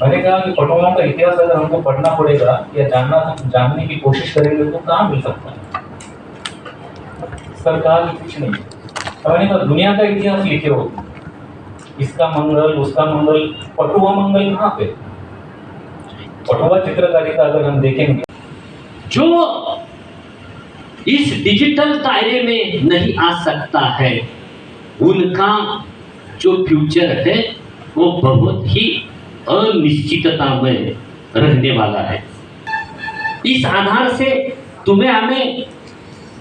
मैंने कहा कि पटवाओं का इतिहास अगर हमको पढ़ना पड़ेगा या जानना, जानने की कोशिश करेंगे, तो कहाँ मिल सकता है? सरकार कुछ नहीं। और मैंने कहा, दुनिया का इतिहास लिखे हो, इसका मंगल, उसका मंगल, पटुआ मंगल कहाँ पे? पटुआ चित्रकारिता अगर हम देखेंगे, जो इस डिजिटल दायरे में नहीं आ सकता है, उनका जो फ्यूचर है, वो बहुत ही अनिश्चितता में रहने वाला है। इस आधार से तुम्हें हमें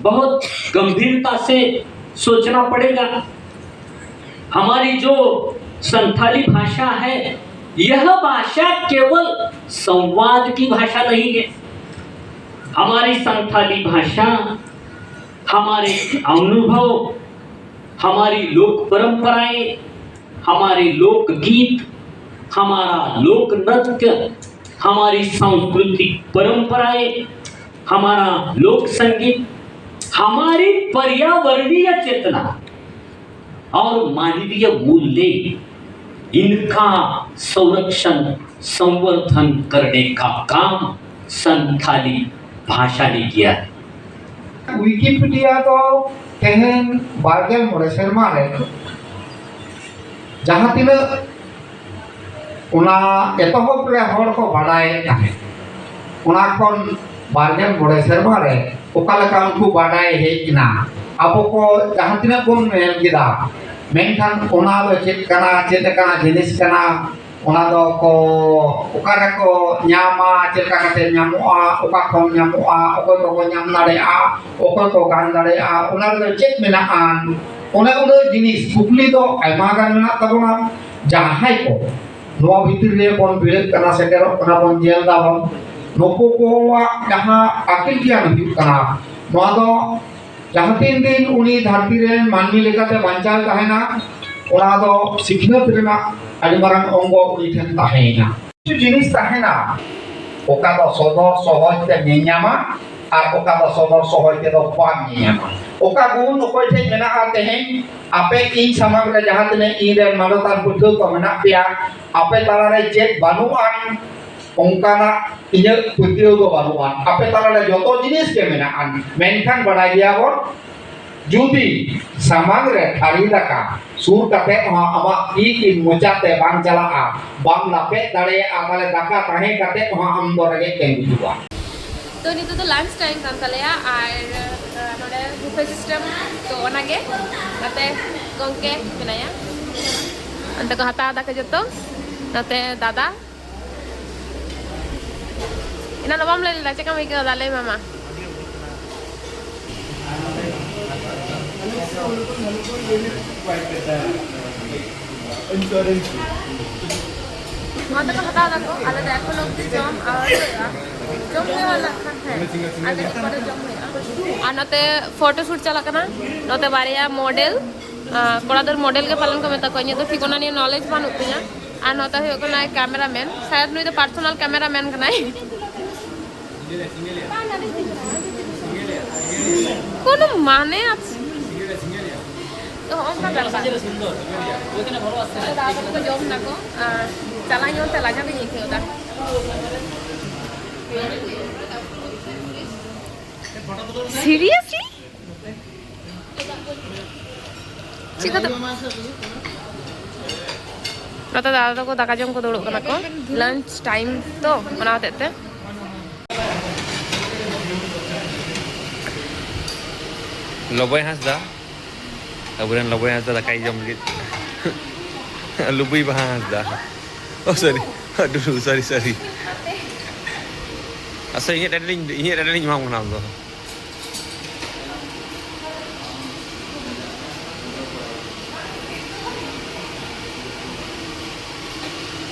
बहुत गंभीरता से सोचना पड़ेगा। हमारी जो संथाली भाषा है, यह भाषा केवल संवाद की भाषा नहीं है। हमारी संथाली भाषा हमारे अनुभव, हमारी लोक परंपराएं, हमारे लोकगीत, हमारा लोक नृत्य, हमारी सांस्कृतिक परंपराएं, हमारा लोक संगीत, हमारी पर्यावरणीय चेतना और मानवीय मूल्य, इनका संरक्षण, संवर्धन करने का काम संथाली भाषा ने किया है। ᱣᱤᱠᱤᱯᱤᱰᱤᱭᱟ ᱫᱚ ᱛᱮᱦᱮᱧ ᱵᱟᱨᱜᱮᱞ ᱢᱚᱬᱮ ᱥᱮᱨᱢᱟ ᱨᱮ ᱡᱟᱦᱟᱸ ᱛᱤᱱᱟᱹᱜ ᱚᱱᱟ ᱮᱛᱚᱦᱚᱵ ᱨᱮ ᱦᱚᱲ ᱠᱚ ᱵᱟᱰᱟᱭᱮᱫ ᱛᱟᱦᱮᱸᱫ, ᱚᱱᱟ ᱠᱷᱚᱱ ᱵᱟᱨᱜᱮᱞ ᱢᱚᱬᱮ ᱥᱮᱨᱢᱟ ᱨᱮ ᱚᱠᱟ ᱞᱮᱠᱟ ᱩᱱᱠᱩ ᱵᱟᱰᱟᱭ ᱦᱮᱡ ᱮᱱᱟ, ᱟᱵᱚ ᱠᱚ ᱡᱟᱦᱟᱸ ᱛᱤᱱᱟᱹᱜ ᱵᱚᱱ ᱧᱮᱞ ᱠᱮᱫᱟ, ᱢᱮᱱᱠᱷᱟᱱ ᱚᱱᱟ ᱫᱚ ᱪᱮᱫ ᱠᱟᱱᱟ, ᱪᱮᱫ ᱞᱮᱠᱟᱱᱟᱜ ᱡᱤᱱᱤᱥ ᱠᱟᱱᱟ, ᱚᱱᱟ ᱫᱚ ᱠᱚ ᱚᱠᱟ ᱨᱮᱠᱚ ᱧᱟᱢᱟ, ᱪᱮᱫ ᱞᱮᱠᱟ ᱠᱟᱛᱮ ᱧᱟᱢᱚᱜᱼᱟ, ᱚᱠᱟ ᱠᱷᱚᱱ ᱧᱟᱢᱚᱜᱼᱟ, ᱚᱠᱚᱭ ᱠᱚᱠᱚ ᱧᱟᱢ ᱫᱟᱲᱮᱭᱟᱜᱼᱟ, ᱚᱠᱚᱭ ᱠᱚ ᱜᱟᱱ ᱫᱟᱲᱮᱭᱟᱜᱼᱟ, ᱚᱱᱟ ᱨᱮᱫᱚ ᱪᱮᱫ ᱢᱮᱱᱟᱜᱼᱟ, ᱚᱱᱮ ᱩᱱᱟᱹᱜ ᱡᱤᱱᱤᱥ ᱠᱩᱠᱞᱤ ᱫᱚ ᱟᱭᱢᱟ ᱜᱟᱱ ᱢᱮᱱᱟᱜ ᱛᱟᱵᱚᱱᱟ᱾ ᱡᱟᱦᱟᱸᱭ ᱠᱚ ᱱᱚᱣᱟ ᱵᱷᱤᱛᱤᱨ ᱨᱮ ᱵᱚᱱ ᱵᱷᱤᱲᱟᱹᱜ ᱠᱟᱱᱟ, ᱥᱮᱴᱮᱨᱚᱜ ᱠᱟᱱᱟ ᱵᱚᱱ, ᱧᱮᱞ ᱫᱟᱵᱚᱱ, ᱱᱩᱠᱩ ᱠᱚᱣᱟᱜ ᱡᱟᱦᱟᱸ ᱟᱹᱠᱤᱞ ᱜᱮᱭᱟᱱ ᱦᱩᱭᱩᱜ ᱠᱟᱱᱟ, ᱱᱚᱣᱟ ᱫᱚ ᱡᱟᱦᱟᱸ ᱛᱤᱱ ᱫᱤᱱ ᱩᱱᱤ ᱫᱷᱟᱹᱨᱛᱤ ᱨᱮᱱ ᱢᱟᱹᱱᱢᱤ ᱞᱮᱠᱟᱛᱮ ᱵᱟᱧᱪᱟᱣ ᱛᱟᱦᱮᱱᱟ, ᱚᱱᱟ ᱫᱚ ᱥᱤᱠᱷᱱᱟᱹᱛ ᱨᱮᱱᱟᱜ ᱟᱹᱰᱤ ᱢᱟᱨᱟᱝ ᱚᱝᱜᱚ ᱩᱱᱤ ᱴᱷᱮᱱ ᱛᱟᱦᱮᱸᱭᱮᱱᱟ᱾ ᱠᱤᱪᱷᱩ ᱡᱤᱱᱤᱥ ᱛᱟᱦᱮᱱᱟ, ᱚᱠᱟ ᱫᱚ ᱥᱚᱫᱚᱨ ᱥᱚᱦᱚᱡ ᱛᱮ ᱧᱮᱧᱟᱢᱟ ᱟᱨ ᱚᱠᱟ ᱫᱚ ᱥᱚᱫᱚᱨ ᱥᱚᱦᱚᱡ ᱛᱮᱫᱚ ᱵᱟᱝ ᱧᱮᱧᱟᱢᱟ᱾ ᱚᱠᱟ ᱜᱩᱱ ᱚᱠᱚᱭ ᱴᱷᱮᱱ ᱢᱮᱱᱟᱜᱼᱟ, ᱛᱮᱦᱮᱧ ᱟᱯᱮ ᱤᱧ ᱥᱟᱢᱟᱝ ᱨᱮ ᱡᱟᱦᱟᱸ ᱛᱤᱱᱟᱹᱜ ᱤᱧ ᱨᱮᱱ ᱢᱟᱱᱚᱛᱟᱱ ᱯᱟᱹᱴᱷᱩᱣᱟᱹ ᱠᱚ ᱢᱮᱱᱟᱜ ᱯᱮᱭᱟ, ᱟᱯᱮ ᱛᱟᱞᱟᱨᱮ ᱪᱮᱫ ᱵᱟᱹᱱᱩᱜ ᱟᱱ ᱚᱱᱠᱟᱱᱟᱜ ᱤᱧᱟᱹᱜ ᱯᱟᱹᱛᱭᱟᱹᱣ ᱫᱚ ᱵᱟᱹᱱᱩᱜᱼᱟ᱾ ᱟᱯᱮ ᱛᱟᱞᱟᱨᱮ ᱡᱚᱛᱚ ᱡᱤᱱᱤᱥ ᱜᱮ ᱢᱮᱱᱟᱜᱼᱟ, ᱢᱮᱱᱠᱷᱟᱱ ᱵᱟᱲᱟᱭ ᱜᱮᱭᱟᱵᱚᱱ, ᱡᱩᱫᱤ ᱥᱟᱢᱟᱝ ᱨᱮ ᱛᱷᱟᱹᱨᱤ ᱫᱟᱠᱟ ᱥᱩᱨ ᱠᱟᱛᱮ ᱦᱚᱸ ᱟᱢᱟᱜ ᱛᱤ ᱠᱤ ᱢᱚᱪᱟᱛᱮ ᱵᱟᱝ ᱪᱟᱞᱟᱜᱼᱟ, ᱵᱟᱢ ᱞᱟᱯᱮᱫ ᱫᱟᱲᱮᱭᱟᱜᱼᱟ, ᱛᱟᱦᱞᱮ ᱫᱟᱠᱟ ᱛᱟᱦᱮᱸ ᱠᱟᱛᱮ ᱦᱚᱸ ᱟᱢ ᱫᱚ ᱨᱮᱸᱜᱮᱡ ᱛᱮᱢ ᱜᱩᱡᱩᱜᱼᱟ᱾ ᱛᱚ, ᱱᱤᱛᱚᱜ ᱫᱚ ᱞᱟᱧᱪ ᱴᱟᱭᱤᱢ ᱠᱟᱱ ᱛᱟᱞᱮᱭᱟ ᱟᱨ, ᱟᱸ, ᱱᱚᱰᱮ ᱵᱩᱯᱷᱮ ᱥᱤᱥᱴᱮᱢ, ᱛᱚ ᱚᱱᱟᱜᱮ ᱱᱚᱛᱮ ᱜᱚᱝᱠᱮ ᱢᱮᱱᱟᱭᱟ, ᱚᱱᱛᱮ ᱠᱚ ᱦᱟᱛᱟᱣ ᱫᱟᱠᱚ ᱡᱚᱛᱚ, ᱱᱚᱛᱮ ᱫᱟᱫᱟ᱾ ᱮᱱᱟᱱᱚᱜ ᱵᱟᱢ ᱞᱟᱹᱭ ᱞᱮᱫᱟ, ᱪᱮᱫᱠᱟᱢ ᱟᱹᱭᱠᱟᱹᱣ ᱮᱫᱟ? ᱞᱟᱹᱭ ᱢᱮ ᱢᱟ᱾ ᱱᱚᱣᱟ ᱫᱚᱠᱚ ᱦᱟᱛᱟᱣ ᱫᱟᱠᱚ, ᱟᱞᱮ ᱫᱚ ᱮᱠᱷᱚᱱ ᱚᱵᱫᱤ ᱡᱚᱢ ᱟᱹᱣᱨᱤ ᱦᱩᱭᱩᱜᱼᱟ᱾ ᱡᱚᱢ ᱦᱩᱭᱩᱜᱼᱟ ᱱᱟᱜ ᱠᱷᱟᱱ, ᱦᱮᱸ, ᱟᱨ ᱠᱟᱹᱴᱤᱡ ᱯᱚᱨᱮ ᱡᱚᱢ ᱦᱩᱭᱩᱜᱼᱟ᱾ ᱟᱨ ᱱᱚᱛᱮ ᱯᱷᱳᱴᱳ ᱥᱩᱴ ᱪᱟᱞᱟᱜ ᱠᱟᱱᱟ, ᱱᱚᱛᱮ ᱵᱟᱨᱭᱟ ᱢᱚᱰᱮᱞ, ᱟᱸ, ᱠᱚᱲᱟ ᱫᱚ ᱢᱚᱰᱮᱞ ᱜᱮ ᱯᱟᱞᱮᱱ ᱠᱚ ᱢᱮᱛᱟ ᱠᱚᱣᱟ, ᱤᱧᱟᱹᱜ ᱫᱚ ᱴᱷᱤᱠ ᱚᱱᱟ ᱱᱤᱭᱮ ᱱᱚᱞᱮᱡᱽ ᱵᱟᱹᱱᱩᱜ ᱛᱤᱧᱟ᱾ ᱟᱨ ᱱᱚᱛᱮ ᱦᱩᱭᱩᱜ ᱠᱟᱱᱟᱭ ᱠᱮᱢᱮᱨᱟᱢᱮᱱ, ᱥᱟᱭᱟᱫ ᱱᱩᱭ ᱫᱚ ᱯᱟᱨᱥᱳᱱᱟᱞ ᱠᱮᱢᱮᱨᱟᱢᱮᱱ ᱠᱟᱱᱟᱭ᱾ ᱠᱳᱱᱳ ᱢᱟᱱᱮ ᱟᱪᱪᱷᱟ᱾ ᱛᱚ, ᱦᱚᱸᱜᱼᱚ ᱱᱚᱝᱠᱟ ᱵᱮᱯᱟᱨ᱾ ᱛᱚ, ᱫᱟᱫᱟ ᱛᱟᱠᱚ ᱠᱚ ᱡᱚᱢ ᱫᱟᱠᱚ, ᱟᱨ ᱪᱟᱞᱟᱣ ᱧᱚᱜ ᱛᱮ ᱞᱟᱡᱟᱣ ᱜᱤᱧ ᱟᱹᱭᱠᱟᱹᱣ ᱮᱫᱟ᱾ Seriously? ᱪᱤᱠᱟᱹᱛᱮ? ᱱᱚᱛᱮ ᱫᱟᱫᱟ ᱛᱟᱠᱚ ᱫᱟᱠᱟ ᱡᱚᱢ ᱠᱚ ᱫᱩᱲᱩᱵ ᱠᱟᱱᱟ ᱠᱚ, ᱞᱟᱧᱪ ᱴᱟᱭᱤᱢ ᱛᱚ, ᱚᱱᱟ ᱦᱚᱛᱮᱡ ᱛᱮ᱾ ᱞᱚᱵᱚᱭ ᱦᱟᱸᱥᱫᱟ, ᱟᱵᱚᱨᱮᱱ ᱞᱚᱵᱚᱭ ᱦᱟᱸᱥᱫᱟ ᱫᱟᱠᱟᱭ ᱡᱚᱢ ᱞᱟᱹᱜᱤᱫ᱾ ᱞᱩᱵᱩᱭ ᱵᱟᱦᱟ ᱦᱟᱸᱥᱫᱟ᱾ Oh, sorry. Aduh, sorry, sorry. Asa, ᱤᱧᱟᱹᱜ ᱰᱟᱰᱟ ᱞᱤᱧ, ᱤᱧᱟᱹᱜ ᱰᱟᱰᱟ ᱞᱤᱧ ᱮᱢᱟᱢ ᱠᱟᱱᱟ ᱟᱢ ᱫᱚ᱾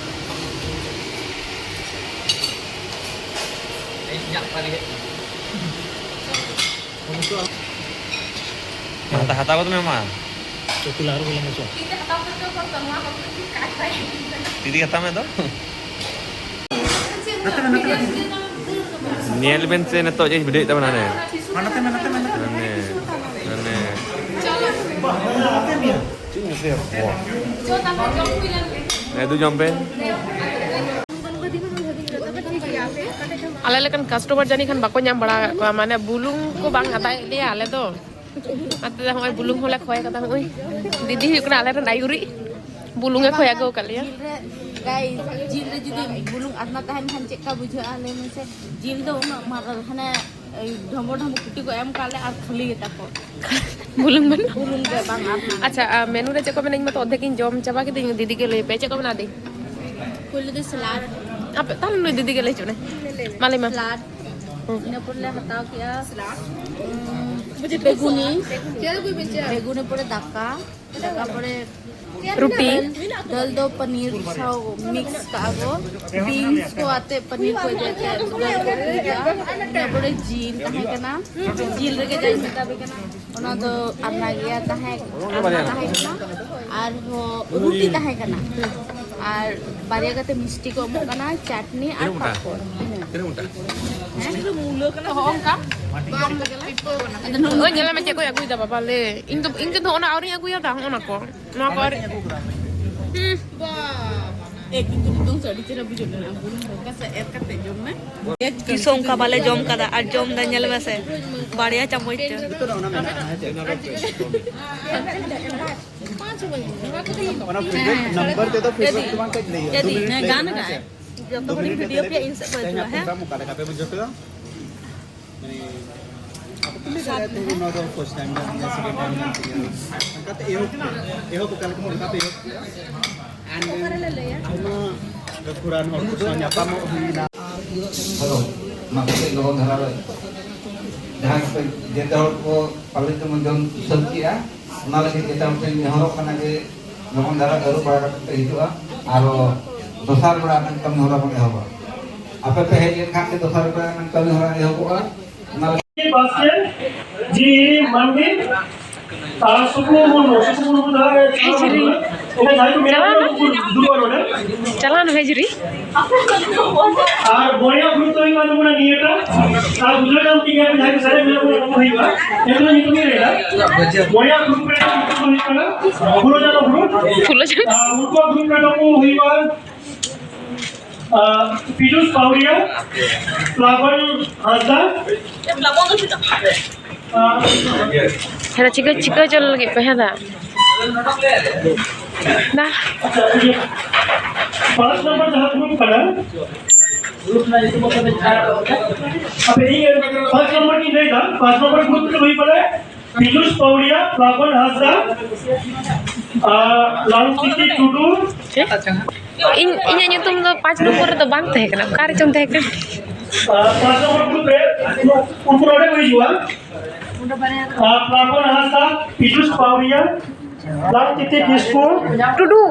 ᱦᱟᱛᱟᱣ, ᱦᱟᱛᱟᱣ ᱠᱟᱛᱮ ᱢᱮ ᱢᱟ᱾ ᱛᱤ ᱛᱮ ᱦᱟᱛᱟᱣ ᱠᱟᱛᱮ ᱦᱚᱲ ᱫᱚ ᱱᱚᱣᱟ ᱠᱚ ᱛᱤ ᱛᱮ ᱦᱟᱛᱟᱣ ᱢᱮ ᱫᱚ᱾ ᱧᱮᱞ ᱵᱮᱱ ᱥᱮ ᱱᱤᱛᱚᱜ ᱡᱮ ᱵᱷᱤᱰᱤᱭᱳ ᱛᱟᱵᱚᱱᱟ ᱦᱟᱱᱮ᱾ ᱦᱟᱱᱮ, ᱦᱟᱱᱮ᱾ ᱦᱮᱸ, ᱫᱩ ᱡᱚᱢ ᱯᱮ᱾ ᱟᱞᱮ ᱞᱮᱠᱟᱱ ᱠᱟᱥᱴᱚᱢᱟᱨ ᱡᱟᱹᱱᱤᱡ ᱠᱷᱟᱱ ᱵᱟᱠᱚ ᱧᱟᱢ ᱵᱟᱲᱟ ᱟᱠᱟᱫ ᱠᱚᱣᱟ, ᱢᱟᱱᱮ ᱵᱩᱞᱩᱝ ᱠᱚ ᱵᱟᱝ ᱟᱫᱟᱭᱮᱫ ᱞᱮᱭᱟ ᱟᱞᱮ ᱫᱚ᱾ ᱚᱱᱟᱛᱮ ᱦᱚᱸᱜᱼᱚᱭ ᱵᱩᱞᱩᱝ ᱦᱚᱸᱞᱮ ᱠᱷᱚᱭ ᱠᱟᱫᱟ᱾ ᱦᱚᱸᱜᱼᱚᱭ ᱫᱤᱫᱤ ᱦᱩᱭᱩᱜ ᱠᱟᱱᱟ ᱟᱞᱮ ᱨᱮᱱ ᱟᱹᱭᱩᱨᱤᱡ, ᱵᱩᱞᱩᱝ ᱮ ᱠᱷᱚᱭ ᱟᱹᱜᱩ ᱟᱠᱟᱫ ᱞᱮᱭᱟ᱾ ᱡᱤᱞ ᱨᱮ, ᱜᱟᱭ, ᱡᱤᱞ ᱨᱮ ᱡᱩᱫᱤ ᱵᱩᱞᱩᱝ ᱟᱫ ᱱᱟ ᱛᱟᱦᱮᱱ ᱠᱷᱟᱱ ᱪᱮᱫ ᱞᱮᱠᱟ ᱵᱩᱡᱷᱟᱹᱜᱼᱟ ᱞᱟᱹᱭ ᱢᱮᱥᱮ? ᱡᱤᱞ ᱫᱚ ᱩᱱᱟᱹᱜ ᱢᱟᱨᱟᱝ ᱦᱟᱱᱮ ᱰᱷᱚᱢᱵᱚ ᱰᱷᱚᱢᱵᱚ ᱠᱩᱴᱤ ᱠᱚ ᱮᱢ ᱠᱟᱜ ᱞᱮ ᱟᱨ ᱠᱷᱟᱹᱞᱤ ᱜᱮᱛᱟ ᱠᱚ᱾ ᱵᱩᱞᱩᱝ ᱵᱟᱹᱱᱩᱜ? ᱵᱩᱞᱩᱝ ᱜᱮ ᱵᱟᱝ ᱟᱨ ᱟᱪᱪᱷᱟ, ᱟᱨ ᱢᱮᱱᱩ ᱨᱮ ᱪᱮᱫ ᱠᱚ ᱢᱮᱱᱟᱜᱼᱟ? ᱤᱧ ᱢᱟᱛᱚ ᱚᱨᱫᱷᱮᱠ ᱤᱧ ᱡᱚᱢ ᱪᱟᱵᱟ ᱠᱮᱫᱟᱹᱧ, ᱫᱤᱫᱤ ᱜᱮ ᱞᱟᱹᱭ ᱯᱮ ᱪᱮᱫ ᱠᱚ ᱢᱮᱱᱟᱜᱼᱟ ᱫᱤ? ᱯᱳᱭᱞᱳ ᱫᱚ ᱥᱟᱞᱟᱰ᱾ ᱟᱯᱮ ᱛᱟᱦᱞᱮ ᱱᱩᱭ ᱫᱤᱫᱤ ᱜᱮ ᱞᱟᱹᱭ ᱦᱚᱪᱚ ᱢᱮ᱾ ᱢᱟ ᱞᱟᱹᱭ ᱢᱮ᱾ ᱥᱟᱞᱟᱰ᱾ ᱦᱩᱸ᱾ ᱤᱱᱟᱹ ᱯᱚᱨ ᱞᱮ ᱦᱟᱛᱟᱣ ᱠᱮᱜᱼᱟ, ᱩᱸ, ᱵᱮᱜᱩᱱᱤ᱾ ᱵᱮᱜᱩᱱᱤ ᱯᱚᱨᱮ ᱫᱟᱠᱟ᱾ ᱫᱟᱠᱟ ᱯᱚᱨᱮ ᱨᱩᱴᱤ᱾ ᱫᱟᱹᱞ, ᱫᱟᱹᱞ ᱫᱚ ᱯᱟᱱᱤᱨ ᱥᱟᱶ ᱢᱤᱠᱥ ᱠᱟᱜᱼᱟ ᱠᱚ᱾ ᱵᱤᱱᱥ ᱠᱚ ᱟᱛᱮ ᱯᱟᱱᱤᱨ ᱠᱚ ᱤᱭᱟᱹ ᱟᱛᱮ ᱫᱟᱹᱞ ᱠᱚ ᱩᱛᱩ ᱠᱟᱜᱼᱟ᱾ ᱤᱱᱟᱹ ᱯᱚᱨᱮ ᱡᱤᱞ ᱛᱟᱦᱮᱸ ᱠᱟᱱᱟ᱾ ᱡᱤᱞ ᱨᱮᱜᱮ ᱡᱟᱧ ᱢᱮᱛᱟ ᱯᱮ ᱠᱟᱱᱟ᱾ ᱚᱱᱟ ᱫᱚ ᱟᱨᱱᱟ ᱜᱮᱭᱟ ᱛᱟᱦᱮᱸ, ᱟᱨᱱᱟ ᱛᱟᱦᱮᱸ ᱠᱟᱱᱟ, ᱟᱨᱦᱚᱸ ᱨᱩᱴᱤ ᱛᱟᱦᱮᱸ ᱠᱟᱱᱟ, ᱟᱨ ᱵᱟᱨᱭᱟ ᱠᱟᱛᱮ ᱢᱤᱥᱴᱤ ᱠᱚ ᱮᱢᱚᱜ ᱠᱟᱱᱟ, ᱪᱟᱴᱱᱤ ᱟᱨ ᱯᱟᱯᱚᱲ᱾ ᱤᱱᱟᱹ᱾ ᱛᱤᱱᱟᱹᱜ ᱢᱚᱴᱟ? ᱦᱮᱸ? ᱦᱚᱸᱜᱼᱚ ᱱᱚᱝᱠᱟ᱾ ᱟᱫᱚ ᱱᱚᱜᱼᱚ ᱳᱭ ᱧᱮᱞ ᱢᱮ ᱪᱮᱫ ᱠᱚᱭ ᱟᱹᱜᱩᱭᱮᱫᱟ ᱵᱟᱵᱟ, ᱞᱮ᱾ ᱤᱧ ᱫᱚ, ᱤᱧ ᱫᱚ ᱚᱱᱟ ᱟᱹᱣᱨᱤᱧ ᱟᱹᱜᱩᱭᱟ, ᱫᱟ, ᱦᱚᱸᱜᱼᱚ ᱱᱟ ᱠᱚ᱾ ᱱᱚᱣᱟ ᱠᱚ ᱟᱹᱣᱨᱤ᱾ ᱦᱩᱸ᱾ ᱮ, ᱠᱤᱱᱛᱩ ᱱᱤᱛᱚᱝ ᱥᱮ ᱟᱹᱰᱤ ᱪᱮᱦᱨᱟ ᱵᱩᱡᱷᱟᱹᱜ ᱠᱟᱱᱟ᱾ ᱵᱩᱞᱩᱝ ᱦᱟᱞᱠᱟ ᱥᱟ ᱮᱨ ᱠᱟᱛᱮ ᱡᱚᱢ ᱢᱮ᱾ ᱛᱤᱥ ᱦᱚᱸ ᱚᱱᱠᱟ ᱵᱟᱞᱮ ᱡᱚᱢ ᱠᱟᱫᱟ, ᱟᱨ ᱡᱚᱢ ᱫᱟ ᱧᱮᱞ ᱢᱮᱥᱮ, ᱵᱟᱨᱭᱟ ᱪᱟᱢᱚᱪ ᱛᱮ᱾ ᱚᱱᱟ ᱯᱷᱤᱰᱵᱮᱠ ᱱᱟᱢᱵᱟᱨ ᱛᱮᱫᱚ ᱯᱷᱤᱰᱵᱮᱠ ᱫᱚ ᱵᱟᱝ ᱠᱟᱹᱡ ᱞᱟᱹᱭ ᱦᱩᱭᱩᱜᱼᱟ᱾ ᱫᱩ ᱢᱤᱱᱤᱴ ᱦᱮᱸ, ᱞᱟᱹᱭ ᱜᱟᱱ ᱞᱮᱠᱷᱟᱱ ᱠᱟᱜ᱾ ᱥᱮ᱾ ᱡᱚᱛᱚ ᱫᱩ ᱦᱚᱲᱤᱧ ᱢᱤᱱᱤᱴ ᱵᱷᱤᱰᱤᱭᱳ ᱞᱟᱹᱭ ᱯᱮᱭᱟ, ᱞᱮᱠᱷᱟᱱ ᱤᱧ ᱥᱮᱫ ᱠᱚ ᱛᱮᱦᱮᱧᱟᱜ ᱦᱤᱡᱩᱜᱼᱟ, ᱦᱮᱸ? ᱯᱨᱳᱜᱨᱟᱢ ᱚᱠᱟ ᱞᱮᱠᱟ ᱯᱮ ᱵᱩᱡᱷᱟᱹᱣ ᱠᱮᱫᱟ? ᱢᱟᱱᱮ, ᱟᱯᱮ ᱯᱮ ᱞᱟᱹᱭ ᱫᱟᱲᱮᱭᱟᱜᱼᱟ, ᱛᱚᱵᱮ ᱱᱚᱣᱟ ᱫᱚ first time ᱠᱟᱱ ᱛᱤᱧᱟ, second time ᱠᱟᱱ ᱛᱤᱧᱟ᱾ ᱚᱱᱠᱟᱛᱮ ᱮᱦᱚᱵ, ᱮᱦᱚᱵ ᱚᱠᱟ ᱞᱮᱠᱟ ᱚᱱᱠᱟ ᱯᱮ ᱮᱦᱚᱵ ᱠᱮᱫᱟ? ᱟᱭᱢᱟ ᱜᱟᱹᱠᱷᱩᱲᱟᱱ ᱦᱚᱲ ᱠᱚ ᱥᱟᱶ ᱧᱟᱯᱟᱢᱚᱜ ᱦᱩᱭᱱᱟ᱾ ᱦᱮᱞᱳ, ᱢᱟ ᱠᱟᱹᱴᱤᱡ ᱞᱚᱜᱚᱱ ᱫᱷᱟᱨᱟ ᱨᱮ ᱡᱟᱦᱟᱸ ᱠᱚ ᱡᱮᱛᱮ ᱦᱚᱲ ᱠᱚ ᱯᱟᱵᱽᱞᱤᱠ ᱛᱮᱵᱚᱱ ᱡᱚᱢ ᱥᱟᱹᱛ ᱠᱮᱜᱼᱟ, ᱚᱱᱟ ᱞᱟᱹᱜᱤᱫ ᱡᱮᱛᱮ ᱦᱚᱲ ᱴᱷᱮᱱ ᱱᱮᱦᱚᱨᱚᱜ ᱠᱟᱱᱟ ᱡᱮ ᱞᱚᱜᱚᱱ ᱫᱷᱟᱨᱟ ᱟᱹᱨᱩᱵ ᱵᱟᱲᱟ ᱠᱟᱛᱮ ᱯᱮ ᱦᱤᱡᱩᱜᱼᱟ, ᱟᱨᱚ ᱫᱚᱥᱟᱨ ᱵᱮᱲᱟ ᱨᱮᱱᱟᱜ ᱠᱟᱹᱢᱤ ᱦᱚᱨᱟ ᱵᱚᱱ ᱮᱦᱚᱵᱟ᱾ ᱟᱯᱮ ᱯᱮ ᱦᱮᱡ ᱞᱮᱱᱠᱷᱟᱱ ᱜᱮ ᱫᱚᱥᱟᱨ ᱵᱮᱲᱟ ᱨᱮᱱᱟᱜ ᱠᱟᱹᱢᱤ ᱦᱚᱨᱟ ᱮᱦᱚᱵᱚᱜᱼᱟ᱾ ᱚᱱᱟ ᱞᱟᱹᱜᱤᱫ ᱵᱟᱥᱠᱮ, ᱡᱤ ᱢᱟᱱᱰᱤ, ᱟᱨ ᱥᱩᱠᱩ ᱢᱩᱨᱢᱩ, ᱥᱩᱠᱩ ᱢᱩᱨᱢᱩ ᱫᱚ ᱦᱟᱸᱜ ᱮ ᱦᱮᱡ ᱥᱮᱱᱚᱜ ᱥᱮᱨᱮᱧ᱾ ᱠᱟᱱᱟ᱾ ᱚᱸᱰᱮ ᱡᱟᱦᱟᱸᱭ ᱠᱚ ᱢᱮᱱᱟᱜ ᱠᱚᱣᱟ, ᱪᱟᱞᱟᱣᱱᱟ᱾ ᱩᱱᱠᱩ ᱫᱩᱲᱩᱵ ᱟᱨ ᱱᱚᱰᱮ᱾ ᱪᱟᱞᱟᱣᱱᱟ ᱵᱷᱮᱡᱩᱨᱤ᱾ ᱟᱨ ᱵᱚᱭᱦᱟ ᱜᱨᱩᱯ ᱫᱚ ᱦᱩᱭᱩᱜ ᱠᱟᱱ ᱛᱟᱵᱚᱱᱟ ᱱᱤᱭᱟᱹᱴᱟ᱾ ᱟᱨ ᱵᱩᱡᱷᱟᱹᱣ ᱧᱟᱢ ᱛᱮᱜᱮ ᱡᱟᱦᱟᱸᱭ ᱠᱚ ᱥᱮᱞᱮᱫ ᱢᱮᱱᱟᱜ ᱵᱚᱱᱟ, ᱩᱱᱠᱩ ᱦᱩᱭᱩᱜᱼᱟ᱾ ᱮᱱᱛᱮ ᱧᱩᱛᱩᱢ ᱤᱧ ᱞᱟᱹᱭᱫᱟ᱾ ᱵᱚᱭᱦᱟ ᱜᱨᱩᱯ ᱨᱮ ᱧᱩᱛᱩᱢ ᱫᱚ ᱦᱩᱭᱩᱜ ᱠᱟᱱᱟ ᱯᱷᱩᱞᱳ ᱡᱷᱟᱱᱚ ᱜᱨᱩᱯ᱾ ᱯᱷᱩᱞᱳ ᱡᱷᱟᱱᱚ᱾ ᱟᱨ ᱩᱱᱠᱩᱣᱟᱜ ᱜᱨᱩᱯ ᱨᱮᱫᱚ ᱠᱚ ᱦᱩᱭᱩᱜᱼᱟ, ᱟᱨ ᱯᱤᱡᱩᱥ ᱯᱟᱣᱨᱤᱭᱟ, ᱯᱞᱟᱵᱚᱱ ᱦᱟᱸᱥᱫᱟ, ᱟᱨ ᱦᱮᱸ, ᱪᱤᱠᱟᱹ, ᱪᱤᱠᱟᱹ ᱦᱚᱪᱚ ᱞᱟᱹᱜᱤᱫ ᱯᱮ, ᱦᱮᱸ ᱫᱟ? ᱫᱟ᱾ ᱟᱪᱪᱷᱟ, ᱤᱭᱟᱹ, ᱯᱟᱸᱪ ᱱᱚᱢᱵᱚᱨ ᱡᱟᱦᱟᱸ ᱜᱨᱩᱯ ᱠᱟᱱᱟ, ᱦᱟᱯᱮ, ᱤᱧ ᱯᱟᱸᱪ ᱱᱚᱢᱵᱚᱨ ᱤᱧ ᱞᱟᱹᱭᱫᱟ, ᱯᱟᱸᱪ ᱱᱚᱢᱵᱚᱨ ᱜᱨᱩᱯ ᱫᱚ ᱦᱩᱭᱩᱜ ᱠᱟᱱᱟ ᱯᱤᱡᱩᱥ ᱯᱟᱣᱲᱤᱭᱟ, ᱯᱞᱟᱵᱚᱱ ᱦᱟᱸᱥᱫᱟ, ᱟᱨ ᱞᱟᱞᱪᱤᱛᱤ ᱴᱩᱰᱩ᱾ ᱤᱧ, ᱤᱧᱟᱹᱜ ᱧᱩᱛᱩᱢ ᱫᱚ ᱯᱟᱸᱪ ᱱᱚᱢᱵᱚᱨ ᱨᱮᱫᱚ ᱵᱟᱝ ᱛᱟᱦᱮᱸ ᱠᱟᱱᱟ, ᱚᱠᱟ ᱨᱮᱪᱚᱝ ᱛᱟᱦᱮᱸ ᱠᱟᱱᱟ? ᱟᱨ ᱯᱟᱸᱪ ᱱᱚᱢᱵᱚᱨ ᱜᱨᱩᱯ ᱨᱮ ᱩᱱᱠᱩ ᱱᱚᱰᱮ ᱠᱚ ᱦᱤᱡᱩᱜᱼᱟ᱾ ᱟᱨ ᱯᱞᱟᱵᱚᱱ ᱦᱟᱸᱥᱫᱟ, ᱯᱤᱡᱩᱥ ᱯᱟᱣᱲᱤᱭᱟ, ᱞᱟᱞᱪᱤᱛᱤ ᱠᱤᱥᱠᱩ, ᱴᱩᱰᱩ᱾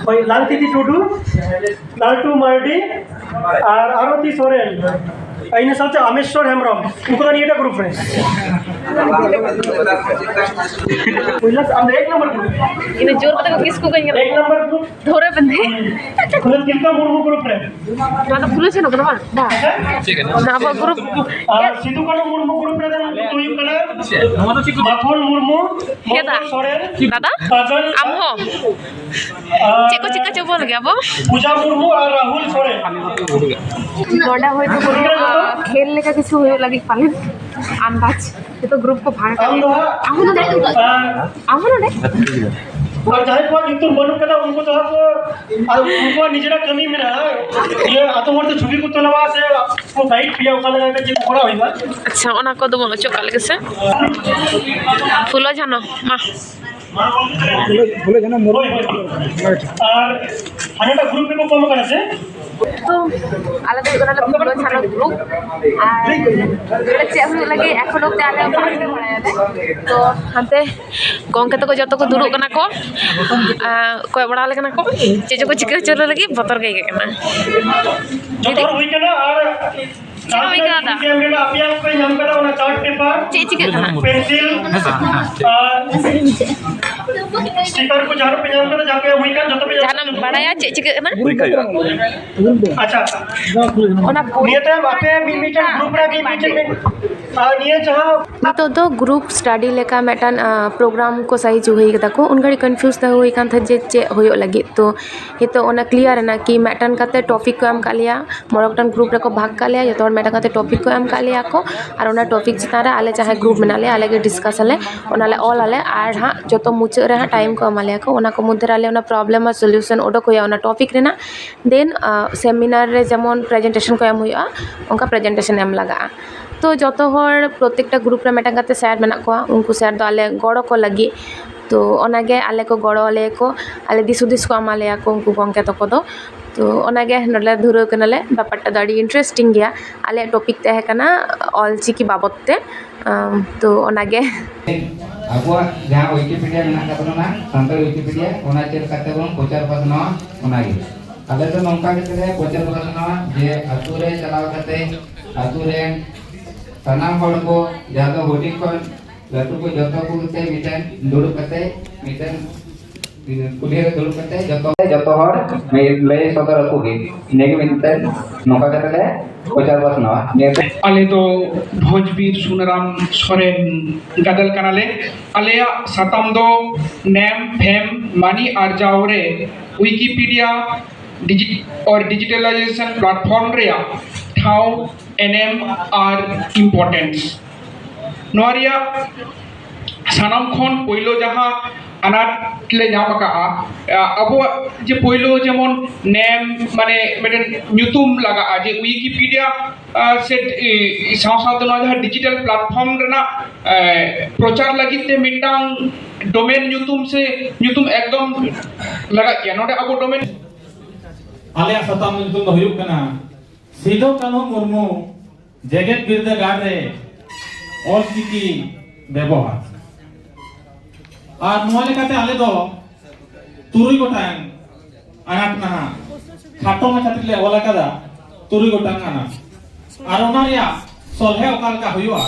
ᱦᱳᱭ, ᱞᱟᱞᱪᱤᱛᱤ ᱴᱩᱰᱩ, ᱞᱟᱞᱴᱩ ᱢᱟᱨᱰᱤ ᱟᱨ ᱟᱨᱚᱛᱤ ᱥᱚᱨᱮᱱ, ᱤᱱᱟᱹ ᱥᱟᱶᱛᱮ ᱟᱢᱮᱥᱣᱚᱨ ᱦᱮᱢᱵᱨᱚᱢ, ᱩᱱᱠᱩ ᱫᱚ ᱱᱤᱭᱟᱹᱴᱟᱜ ᱜᱨᱩᱯ ᱨᱮ᱾ ᱯᱩᱭᱞᱟᱹ ᱟᱢ ᱫᱚ ᱮᱠ ᱱᱚᱢᱵᱚᱨ ᱜᱨᱩᱯ᱾ ᱤᱱᱟᱹ ᱡᱳᱨ ᱠᱟᱛᱮ ᱠᱚ ᱠᱤᱥ ᱠᱚ ᱠᱟᱹᱧ ᱠᱟᱱᱟ᱾ ᱮᱠ ᱱᱚᱢᱵᱚᱨ ᱜᱨᱩᱯ᱾ ᱫᱷᱚᱨᱮ ᱵᱮᱸᱫᱷᱮ᱾ ᱯᱩᱞᱟᱹ ᱛᱤᱞᱠᱟᱹ ᱢᱩᱨᱢᱩ ᱜᱨᱩᱯ ᱨᱮ᱾ ᱱᱚᱣᱟ ᱫᱚ ᱯᱷᱩᱞᱳ ᱡᱷᱟᱱᱚ ᱠᱟᱱᱟ ᱵᱟᱝ? ᱵᱟᱝ᱾ ᱪᱮᱫ ᱠᱟᱱᱟ? ᱱᱚᱣᱟ ᱟᱵᱚᱣᱟᱜ ᱜᱨᱩᱯ᱾ ᱟᱨ ᱥᱤᱫᱩ ᱠᱟᱹᱱᱦᱩ ᱢᱩᱨᱢᱩ ᱜᱨᱩᱯ ᱨᱮ ᱫᱚ ᱦᱩᱭᱩᱜ ᱠᱟᱱᱟ ᱪᱮᱫ? ᱱᱚᱣᱟ ᱫᱚ ᱪᱮᱫ ᱠᱚ ᱢᱟᱠᱷᱚᱱ ᱢᱩᱨᱢᱩ, ᱦᱮᱸ ᱫᱟ᱾ ᱢᱚᱱᱳᱡᱽ ᱥᱚᱨᱮᱱ, ᱫᱟᱫᱟ, ᱥᱟᱡᱚᱱ, ᱟᱢ ᱦᱚᱸ᱾ ᱟᱨ ᱪᱮᱫ ᱠᱚ ᱪᱤᱠᱟ ᱪᱚ ᱵᱚᱞ ᱜᱮᱭᱟ ᱵᱚ? ᱯᱩᱡᱟ ᱢᱩᱨᱢᱩ ᱟᱨ ᱨᱟᱦᱩᱞ ᱥᱚᱨᱮᱱ᱾ ᱱᱚᱰᱮ ᱦᱚᱭᱛᱳ ᱠᱳᱱᱳ, ᱟᱸ, ᱠᱷᱮᱞ ᱞᱮᱠᱟ ᱠᱤᱪᱷᱩ ᱦᱩᱭᱩᱜ ᱞᱟᱹᱜᱤᱫ ᱯᱟᱞᱮᱱ, ᱟᱱᱫᱟᱡᱽ᱾ ᱡᱚᱛᱚ ᱜᱨᱩᱯ ᱠᱚ ᱵᱷᱟᱜᱽ ᱟᱢ ᱫᱚ ᱦᱟᱸᱜ, ᱟᱢ ᱦᱚᱸ ᱱᱚᱰᱮ? ᱟᱸ, ᱟᱢ ᱦᱚᱸ ᱱᱚᱰᱮ? ᱟᱨ ᱡᱟᱦᱟᱸᱭ ᱠᱚᱣᱟᱜ ᱧᱩᱛᱩᱢ ᱵᱟᱹᱱᱩᱜ ᱠᱟᱫᱟ, ᱩᱱᱠᱩ ᱫᱚ ᱦᱟᱸᱜ ᱠᱚ, ᱟᱨ ᱩᱱᱠᱩᱣᱟᱜ ᱱᱤᱡᱮᱨᱟᱜ ᱠᱟᱹᱢᱤ ᱢᱮᱱᱟᱜᱼᱟ᱾ ᱤᱭᱟᱹ, ᱟᱛᱳ ᱦᱚᱲ ᱛᱮ ᱪᱷᱚᱵᱤ ᱠᱚ ᱛᱩᱞᱟᱹᱣᱟ ᱥᱮ ᱠᱚ ᱜᱟᱭᱤᱰ ᱯᱮᱭᱟ, ᱚᱠᱟ ᱞᱮᱠᱟ ᱠᱟᱛᱮ ᱪᱮᱫ ᱠᱚᱨᱟᱣ ᱦᱩᱭᱩᱜᱼᱟ᱾ ᱟᱪᱪᱷᱟ, ᱚᱱᱟ ᱠᱚᱫᱚ ᱵᱚᱱ ᱚᱪᱚᱜ ᱠᱟᱜ ᱞᱮᱜᱮ ᱥᱮ᱾ ᱯᱷᱩᱞᱳ ᱡᱷᱟᱱᱚ, ᱢᱟ᱾ ᱵᱚᱞᱮ, ᱵᱚᱞᱮ ᱡᱟᱦᱟᱸ ᱢᱚᱨᱚ-, ᱦᱳᱭ, ᱦᱳᱭ᱾ ᱟᱨ ᱦᱟᱱᱟᱴᱟᱜ ᱜᱨᱩᱯ ᱨᱮᱠᱚ ᱠᱚᱢ ᱟᱠᱟᱱᱟ ᱥᱮ? ᱛᱚ ᱟᱞᱮ ᱫᱚ ᱦᱩᱭᱩᱜ ᱠᱟᱱᱟ ᱞᱮ ᱯᱷᱩᱞᱳ ᱪᱷᱟᱱᱟ ᱜᱨᱩᱯ᱾ ᱟᱨ ᱪᱮᱫ ᱦᱩᱭᱩᱜ ᱞᱟᱹᱜᱤᱫ ᱮᱠᱷᱚᱱ ᱚᱵᱫᱤ ᱟᱞᱮ ᱵᱟᱝᱞᱮ ᱵᱟᱲᱟᱭᱟ ᱞᱮ᱾ ᱛᱚ ᱦᱟᱱᱛᱮ ᱜᱚᱝᱠᱮ ᱛᱟᱠᱚ ᱡᱚᱛᱚ ᱠᱚ ᱫᱩᱲᱩᱵ ᱠᱟᱱᱟ ᱠᱚ, ᱟᱨ ᱠᱚᱭᱚᱜ ᱵᱟᱲᱟ ᱟᱞᱮ ᱠᱟᱱᱟ ᱠᱚ, ᱪᱮᱫ ᱪᱚᱠᱚ ᱪᱤᱠᱟᱹ ᱦᱚᱪᱚ ᱞᱮ ᱞᱟᱹᱜᱤᱫ, ᱵᱚᱛᱚᱨ ᱜᱮ ᱟᱹᱭᱠᱟᱹᱜ ᱠᱟᱱᱟ᱾ ᱡᱚᱛᱚ ᱦᱚᱲ ᱦᱩᱭ ᱠᱟᱱᱟ ᱟᱨ ᱪᱮᱫ ᱦᱚᱸ ᱦᱩᱭ ᱠᱟᱱᱟ ᱫᱟ? ᱮᱢ ᱨᱮᱱᱟᱜ ᱟᱯᱮᱭᱟᱜ ᱯᱮ ᱧᱟᱢ ᱠᱟᱫᱟ ᱚᱱᱟ ᱪᱟᱨᱴ ᱯᱮᱯᱟᱨ, ᱪᱮᱫ ᱪᱤᱠᱟᱹᱜ ᱠᱟᱱᱟ? ᱯᱮᱱᱥᱤᱞ ᱟᱨ ᱥᱴᱤᱠᱟᱨ ᱠᱚ ᱡᱟᱦᱟᱸ ᱯᱮ ᱧᱟᱢ ᱠᱟᱫᱟ, ᱡᱟᱦᱟᱸ ᱯᱮ ᱦᱩᱭ ᱠᱟᱱ, ᱡᱚᱛᱚ ᱯᱮ ᱧᱟᱢ ᱡᱟᱦᱟᱱᱟᱜ ᱮᱢ ᱵᱟᱲᱟᱭᱟ ᱪᱮᱫ ᱪᱤᱠᱟᱹᱜ ᱠᱟᱱᱟ? ᱟᱪᱪᱷᱟ, ᱚᱱᱟ ᱱᱤᱭᱟᱹ ᱛᱟᱭᱚᱢ ᱟᱯᱮ ᱢᱤᱫ ᱢᱤᱫᱴᱮᱱ ᱜᱨᱩᱯ ᱨᱮ ᱢᱤᱫ ᱢᱤᱫᱴᱮᱱ ᱟᱨ ᱱᱤᱭᱟᱹ ᱡᱟᱦᱟᱸ ᱱᱤᱛᱚᱜ ᱫᱚ ᱜᱨᱩᱯ ᱥᱴᱟᱰᱤ ᱞᱮᱠᱟ ᱢᱤᱫᱴᱟᱝ, ᱟᱸ, ᱯᱨᱳᱜᱨᱟᱢ ᱠᱚ ᱥᱟᱭᱤᱡᱽ ᱦᱩᱭ ᱠᱟᱫᱟ ᱠᱚ᱾ ᱩᱱ ᱜᱷᱟᱹᱲᱤᱡ ᱠᱚᱱᱯᱷᱤᱭᱩᱡᱽ ᱛᱟᱦᱮᱸ ᱦᱩᱭ ᱠᱟᱱ ᱛᱟᱦᱮᱸᱫ ᱡᱮ ᱪᱮᱫ ᱦᱩᱭᱩᱜ ᱞᱟᱹᱜᱤᱫ᱾ ᱛᱚ ᱱᱤᱛᱚᱜ ᱚᱱᱟ ᱠᱞᱤᱭᱟᱨ ᱮᱱᱟ ᱠᱤ ᱢᱤᱫᱴᱟᱝ ᱠᱟᱛᱮ ᱴᱚᱯᱤᱠ ᱠᱚ ᱮᱢ ᱠᱟᱫ ᱞᱮᱭᱟ, ᱢᱚᱬᱮ ᱜᱚᱴᱟᱝ ᱜᱨᱩᱯ ᱨᱮᱠᱚ ᱵᱷᱟᱜᱽ ᱠᱟᱫ ᱞᱮᱭᱟ, ᱡᱚᱛᱚ ᱦᱚᱲ ᱢᱤᱫᱴᱟᱝ ᱠᱟᱛᱮ ᱴᱚᱯᱤᱠ ᱠᱚ ᱮᱢ ᱠᱟᱫ ᱞᱮᱭᱟ ᱠᱚ᱾ ᱟᱨ ᱚᱱᱟ ᱴᱚᱯᱤᱠ ᱪᱮᱛᱟᱱ ᱨᱮ ᱟᱞᱮ ᱡᱟᱦᱟᱸᱭ ᱜᱨᱩᱯ ᱢᱮᱱᱟᱜ ᱞᱮᱭᱟ, ᱟᱞᱮ ᱜᱮ ᱰᱤᱥᱠᱟᱥ ᱟᱞᱮ, ᱚᱱᱟ ᱞᱮ ᱚᱞ ᱟᱞᱮ᱾ ᱟᱨ ᱦᱟᱸᱜ ᱡᱚᱛᱚ ᱢᱩᱪᱟᱹᱫ ᱨᱮ ᱦᱟᱸᱜ ᱴᱟᱭᱤᱢ ᱠᱚ ᱮᱢᱟ ᱞᱮᱭᱟ ᱠᱚ, ᱚᱱᱟ ᱠᱚ ᱢᱚᱫᱽᱫᱷᱮ ᱨᱮ ᱟᱞᱮ ᱚᱱᱟ ᱯᱨᱚᱵᱞᱮᱢ ᱟᱨ ᱥᱚᱞᱤᱭᱩᱥᱚᱱ ᱚᱰᱚᱠ ᱦᱩᱭᱩᱜᱼᱟ ᱚᱱᱟ ᱴᱚᱯᱤᱠ ᱨᱮᱱᱟᱜ᱾ ᱫᱮᱱ ᱥᱮᱢᱤᱱᱟᱨ ᱨᱮ ᱡᱮᱢᱚᱱ ᱯᱨᱮᱡᱮᱱᱴᱮᱥᱚᱱ ᱠᱚ ᱮᱢ ᱦᱩᱭᱩᱜᱼᱟ, ᱚᱱᱠᱟ ᱯᱨᱮᱡᱮᱱᱴᱮᱥᱚᱱ ᱮᱢ ᱞᱟᱜᱟᱜᱼᱟ᱾ ᱛᱚ ᱡᱚᱛᱚ ᱦᱚᱲ ᱯᱨᱚᱛᱮᱠᱴᱟ ᱜᱨᱩᱯ ᱨᱮ ᱢᱤᱫᱴᱟᱝ ᱠᱟᱛᱮ ᱥᱮᱨ ᱢᱮᱱᱟᱜ ᱠᱚᱣᱟ, ᱩᱱᱠᱩ ᱥᱮᱨ ᱫᱚ ᱟᱞᱮ ᱜᱚᱲᱚ ᱠᱚ ᱞᱟᱹᱜᱤᱫ, ᱛᱚ ᱚᱱᱟᱜᱮ ᱟᱞᱮ ᱠᱚ ᱜᱚᱲᱚ ᱟᱞᱮᱭᱟ ᱠᱚ, ᱟᱞᱮ ᱫᱤᱥ ᱦᱩᱫᱤᱥ ᱠᱚ ᱮᱢᱟ ᱞᱮᱭᱟ ᱠᱚ ᱩᱱᱠᱩ ᱜᱚᱢᱠᱮ ᱛᱟᱠᱚ ᱫᱚ᱾ ᱛᱚ ᱚᱱᱟᱜᱮ ᱱᱚᱰᱮ ᱫᱷᱩᱨᱟᱹᱣ ᱠᱟᱱᱟᱞᱮ᱾ ᱵᱮᱯᱟᱨᱴᱟ ᱫᱚ ᱟᱹᱰᱤ ᱤᱱᱴᱟᱨᱮᱥᱴᱤᱝ ᱜᱮᱭᱟ᱾ ᱟᱞᱮᱭᱟᱜ ᱴᱚᱯᱤᱠ ᱛᱟᱦᱮᱸ ᱠᱟᱱᱟ ᱚᱞᱪᱤᱠᱤ ᱵᱟᱵᱚᱫ ᱛᱮ᱾ ᱟᱢ, ᱛᱚ ᱚᱱᱟᱜᱮ᱾ ᱟᱵᱚᱣᱟᱜ ᱡᱟᱦᱟᱸ ᱣᱤᱠᱤᱯᱤᱰᱤᱭᱟ ᱢᱮᱱᱟᱜ ᱟᱠᱟᱫ ᱛᱟᱵᱚᱱᱟ, ᱥᱟᱱᱛᱟᱲᱤ ᱣᱤᱠᱤᱯᱤᱰᱤᱭᱟ, ᱚᱱᱟ ᱪᱮᱫ ᱞᱮᱠᱟᱛᱮ ᱵᱚᱱ ᱯᱨᱚᱪᱟᱨ ᱯᱟᱥᱱᱟᱣᱟ, ᱚᱱᱟᱜᱮ᱾ ᱟᱞᱮ ᱫᱚ ᱱᱚᱝᱠᱟ ᱠᱟᱛᱮ ᱞᱮ ᱯᱨᱚᱪᱟᱨ ᱯᱟᱥᱱᱟᱣᱟ ᱡᱮ ᱟᱛᱳ ᱨᱮ ᱪᱟᱞᱟᱣ ᱠᱟᱛᱮ ᱟᱛᱳ ᱨᱮᱱ ᱥᱟᱱᱟᱢ ᱦᱚᱲ ᱠᱚ, ᱡᱟᱦᱟᱸ ᱫᱚ ᱦᱩᱰᱤᱧ ᱠᱷᱚᱱ ᱞᱟᱹᱴᱩ ᱠᱚ, ᱡᱚᱛᱚ ᱠᱚ ᱛᱮ ᱢᱤᱫᱴᱮᱱ ᱫᱩᱲᱩᱵ ᱠᱟᱛᱮ, ᱢᱤᱫᱴᱮᱱ ᱠᱩᱞᱦᱤ ᱨᱮ ᱫᱩᱲᱩᱵ ᱠᱟᱛᱮ ᱡᱚᱛᱚ, ᱡᱚᱛᱚ ᱦᱚᱲ ᱞᱟᱹᱭ ᱥᱚᱫᱚᱨ ᱟᱠᱚ ᱜᱮ᱾ ᱤᱱᱟᱹᱜᱮ ᱢᱤᱫᱴᱮᱱ ᱱᱚᱝᱠᱟ ᱠᱟᱛᱮ ᱞᱮ ᱯᱨᱚᱪᱟᱨ ᱯᱟᱥᱱᱟᱣᱟ᱾ ᱱᱤᱭᱟᱹ ᱛᱮ ᱟᱞᱮ ᱫᱚ ᱵᱷᱚᱸᱡᱽᱵᱤᱨ ᱥᱩᱱᱟᱨᱟᱢ ᱥᱚᱨᱮᱱ ᱜᱟᱫᱮᱞ ᱠᱟᱱᱟᱞᱮ᱾ ᱟᱞᱮᱭᱟᱜ ᱥᱟᱛᱟᱢ ᱫᱚ ᱱᱮᱢ ᱯᱷᱮᱢ ᱢᱟᱹᱱᱤ ᱟᱨᱡᱟᱣ ᱨᱮ Wikipedia DJ-, or digitalization platform ᱨᱮᱭᱟᱜ ᱴᱷᱟᱶ, ᱮᱱᱮᱢ ᱟᱨ importance᱾ ᱱᱚᱣᱟ ᱨᱮᱭᱟᱜ ᱥᱟᱱᱟᱢ ᱠᱷᱚᱱ ᱯᱳᱭᱞᱳ ᱡᱟᱦᱟᱸ ᱟᱱᱟᱴ ᱞᱮ ᱧᱟᱢ ᱟᱠᱟᱫᱼᱟ᱾ ᱟᱵᱚᱣᱟᱜ ᱡᱮ ᱯᱳᱭᱞᱳ ᱡᱮᱢᱚᱱ ᱱᱮᱢ, ᱢᱟᱱᱮ ᱢᱤᱫᱴᱮᱱ ᱧᱩᱛᱩᱢ ᱞᱟᱜᱟᱜᱼᱟ, ᱡᱮ ᱣᱤᱠᱤᱯᱤᱰᱤᱭᱟ ᱥᱮ ᱥᱟᱶ ᱥᱟᱶᱛᱮ ᱱᱚᱣᱟ ᱡᱟᱦᱟᱸ ᱰᱤᱡᱤᱴᱟᱞ ᱯᱞᱟᱴᱯᱷᱚᱨᱢ ᱨᱮᱱᱟᱜ ᱯᱨᱚᱪᱟᱨ ᱞᱟᱹᱜᱤᱫ ᱛᱮ ᱢᱤᱫᱴᱟᱝ ᱰᱳᱢᱮᱱ ᱧᱩᱛᱩᱢ ᱥᱮ ᱧᱩᱛᱩᱢ ᱮᱠᱫᱚᱢ ᱞᱟᱜᱟᱜ ᱜᱮᱭᱟ᱾ ᱱᱚᱰᱮ ᱟᱵᱚ ᱰᱳᱢᱮᱱ ᱟᱞᱮᱭᱟᱜ ᱥᱟᱛᱟᱢ ᱧᱩᱛᱩᱢ ᱫᱚ ᱦᱩᱭᱩᱜ ᱠᱟᱱᱟ ᱥᱤᱫᱩ ᱠᱟᱹᱱᱦᱩ ᱢᱩᱨᱢᱩ ᱡᱮᱜᱮᱛ ᱵᱤᱨᱫᱟᱹᱜᱟᱲ ᱨᱮ ᱚᱞᱪᱤᱠᱤ ᱵᱮᱵᱚᱦᱟᱨ᱾ ᱟᱨ ᱱᱚᱣᱟ ᱞᱮᱠᱟᱛᱮ ᱟᱞᱮ ᱫᱚ ᱛᱩᱨᱩᱭ ᱜᱚᱴᱟᱝ ᱟᱱᱟᱴ ᱱᱟᱦᱟᱜ ᱠᱷᱟᱴᱚ ᱢᱟᱪᱷᱟ ᱛᱮᱞᱮ ᱚᱞ ᱟᱠᱟᱫᱟ, ᱛᱩᱨᱩᱭ ᱜᱚᱴᱟᱝ ᱟᱱᱟᱴ᱾ ᱟᱨ ᱚᱱᱟ ᱨᱮᱭᱟᱜ ᱥᱚᱞᱦᱮ ᱚᱠᱟ ᱞᱮᱠᱟ ᱦᱩᱭᱩᱜᱼᱟ,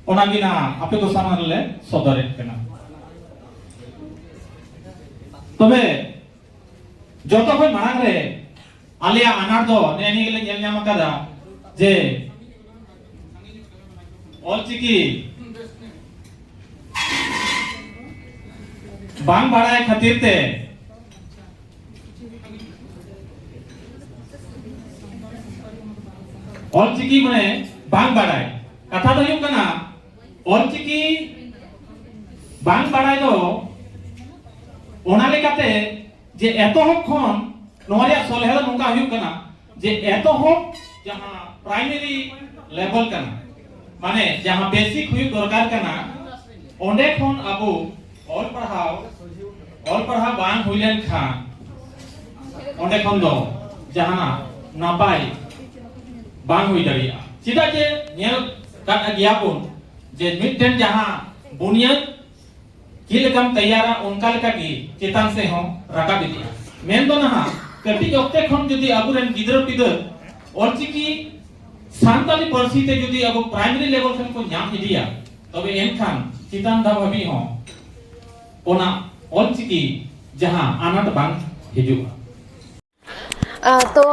ᱚᱱᱟ ᱜᱮ ᱱᱟᱦᱟᱜ ᱟᱯᱮ ᱠᱚ ᱥᱟᱢᱟᱝ ᱨᱮᱞᱮ ᱥᱚᱫᱚᱨᱮᱫ ᱠᱟᱱᱟ᱾ ᱛᱚᱵᱮ ᱡᱚᱛᱚ ᱠᱷᱚᱱ ᱢᱟᱲᱟᱝ ᱨᱮ ᱟᱞᱮᱭᱟᱜ ᱟᱱᱟᱴ ᱫᱚ ᱱᱮᱜᱼᱮ ᱱᱤᱭᱟᱹ ᱜᱮᱞᱮ ᱧᱮᱞ ᱧᱟᱢ ᱟᱠᱟᱫᱟ ᱡᱮ ᱚᱞᱪᱤᱠᱤ ᱵᱟᱝ ᱵᱟᱲᱟᱭ ᱠᱷᱟᱹᱛᱤᱨ ᱛᱮ, ᱚᱞᱪᱤᱠᱤ ᱢᱟᱱᱮ ᱵᱟᱝ ᱵᱟᱲᱟᱭ, ᱠᱟᱛᱷᱟ ᱫᱚ ᱦᱩᱭᱩᱜ ᱠᱟᱱᱟ ᱚᱞᱪᱤᱠᱤ ᱵᱟᱝ ᱵᱟᱲᱟᱭ ᱫᱚ ᱚᱱᱟ ᱞᱮᱠᱟᱛᱮ ᱡᱮ ᱮᱛᱚᱦᱚᱵ ᱠᱷᱚᱱ ᱱᱚᱣᱟ ᱨᱮᱭᱟᱜ ᱥᱚᱞᱦᱮ ᱫᱚ ᱱᱚᱝᱠᱟ ᱦᱩᱭᱩᱜ ᱠᱟᱱᱟ ᱡᱮ ᱮᱛᱚᱦᱚᱵ ᱡᱟᱦᱟᱸ ᱯᱨᱟᱭᱢᱟᱨᱤ ᱞᱮᱵᱮᱞ ᱠᱟᱱᱟ, ᱢᱟᱱᱮ ᱡᱟᱦᱟᱸ ᱵᱮᱥᱤᱠ ᱦᱩᱭᱩᱜ ᱫᱚᱨᱠᱟᱨ ᱠᱟᱱᱟ, ᱚᱸᱰᱮ ᱠᱷᱚᱱ ᱟᱵᱚ ᱚᱞ ᱯᱟᱲᱦᱟᱣ ᱚᱞ ᱯᱟᱲᱦᱟᱣ ᱵᱟᱝ ᱦᱩᱭ ᱞᱮᱱᱠᱷᱟᱱ ᱚᱸᱰᱮ ᱠᱷᱚᱱ ᱫᱚ ᱡᱟᱦᱟᱱᱟᱜ ᱱᱟᱯᱟᱭ ᱵᱟᱝ ᱦᱩᱭ ᱫᱟᱲᱮᱭᱟᱜᱼᱟ᱾ ᱪᱮᱫᱟᱜ ᱡᱮ ᱧᱮᱞ ᱠᱟᱫ ᱜᱮᱭᱟ ᱵᱚᱱ ᱡᱮ ᱢᱤᱫᱴᱮᱱ ᱡᱟᱦᱟᱸ ᱵᱩᱱᱤᱭᱟᱹᱫ ᱪᱮᱫ ᱞᱮᱠᱟᱢ ᱛᱮᱭᱟᱨᱟ, ᱚᱱᱠᱟ ᱞᱮᱠᱟ ᱜᱮ ᱪᱮᱛᱟᱱ ᱥᱮᱫ ᱦᱚᱸ ᱨᱟᱠᱟᱵ ᱤᱫᱤᱜᱼᱟ᱾ ᱢᱮᱱ ᱫᱚ ᱱᱟᱦᱟᱜ ᱠᱟᱹᱴᱤᱡ ᱚᱠᱛᱮ ᱠᱷᱚᱱ ᱡᱩᱫᱤ ᱟᱵᱚᱨᱮᱱ ᱜᱤᱫᱽᱨᱟᱹ ᱯᱤᱫᱽᱨᱟᱹ ᱚᱞᱪᱤᱠᱤ ᱥᱟᱱᱛᱟᱞᱤ ᱯᱟᱹᱨᱥᱤ ᱛᱮ ᱡᱩᱫᱤ ᱟᱵᱚ ᱯᱨᱟᱭᱢᱟᱨᱤ ᱞᱮᱵᱮᱞ ᱠᱷᱚᱱ ᱠᱚ ᱧᱟᱢ ᱤᱫᱤᱭᱟ, ᱛᱚᱵᱮ ᱮᱱᱠᱷᱟᱱ ᱪᱮᱛᱟᱱ ᱫᱷᱟᱯ ᱦᱟᱹᱵᱤᱡ ᱦᱚᱸ ᱚᱱᱟ ᱚᱞᱪᱤᱠᱤ ᱡᱟᱦᱟᱸ ᱟᱱᱟᱴ ᱵᱟᱝ ᱦᱤᱡᱩᱜᱼᱟ᱾ ᱛᱚ